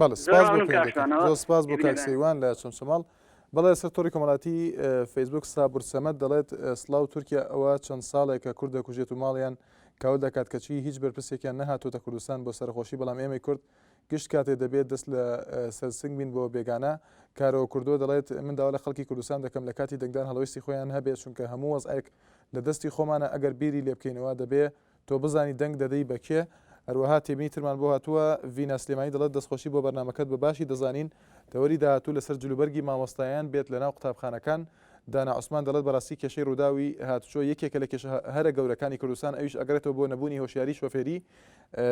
بەڵێ زۆر سپاس بۆ مەمنون کاک پەیوەندیەکەت. شوانەوە زۆر سپاس بۆ کاک بینەران. سەیوان لە چەمچەماڵ. بەڵێ لەسەر تۆڕی کۆمەڵاتی فەیسبوک سابور سەمەد دەڵێت سڵاو تورکیا ئەوە چەند ساڵێکە کورد دەکوژێت و ماڵیان کاول دەکات کەچی هیچ بەرپرسێکیان نەهاتۆتە کوردستان بۆ سەرەخۆشی بەڵام ئێمەی کورد گشت کاتێ دەبێت دەست لە سەر سنگ بین بۆ بێگانە. کارۆ کوردۆ دەڵێت من داوا لە خەڵکی کوردستان دەکەم لە کاتی دەنگدان هەڵوێستی خۆیان هەبێت چونکە هەموو وەزعێک لە دەستی خۆمانە ئەگەر بیری لێ بکەینەوە دەبێ تۆ بزانی دەنگ دەدەی بە کێ؟ هەروەها تێبینی ترمان بۆ هاتووە، ڤینا سلێمانی دەڵێت دەستخۆشی بۆ بەرنامەکەت بە باشی دەزانین تەوەری داهاتوو لەسەر جلوبەرگی مامۆستایان بێت لەناو قوتابخانەکان. دانا عوسمان دەڵێت بەڕاستی کێشەی ڕووداوی هاتوچۆ یەکێکە لە کێشە هەرە گەورەکانی کوردستان ئەویش ئەگەڕێتەوە بۆ نەبوونی هۆشیاری شۆفێری.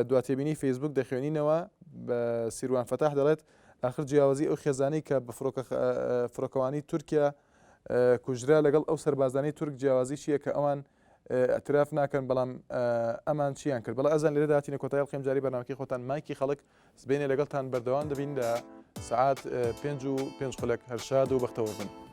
دوا تێبینی فەیسبوک دەخوێنینەوە، سیروان فەتاح دەڵێت ئاخر جیاوازی ئەو خێزانەی کە بە فڕۆکەوانی تورکیا کوژرا لەگەڵ ئەو سەربازانەی تورک جیاوازی چییە کە ئەوان. ئەتراف ناکەن بەڵام ئەمان چیان کرد بەڵێ ئەزان لێرەدا هاتینە کۆتایی ئەڵقەی ئەمجارەی بەرنامەکەی خۆتان مایکی خەڵک سبەینێ لەگەڵتان بەردەوام دەبین لە سەعات پێنج و پێنج خولەک هەر شاد و بەختەوەر بن.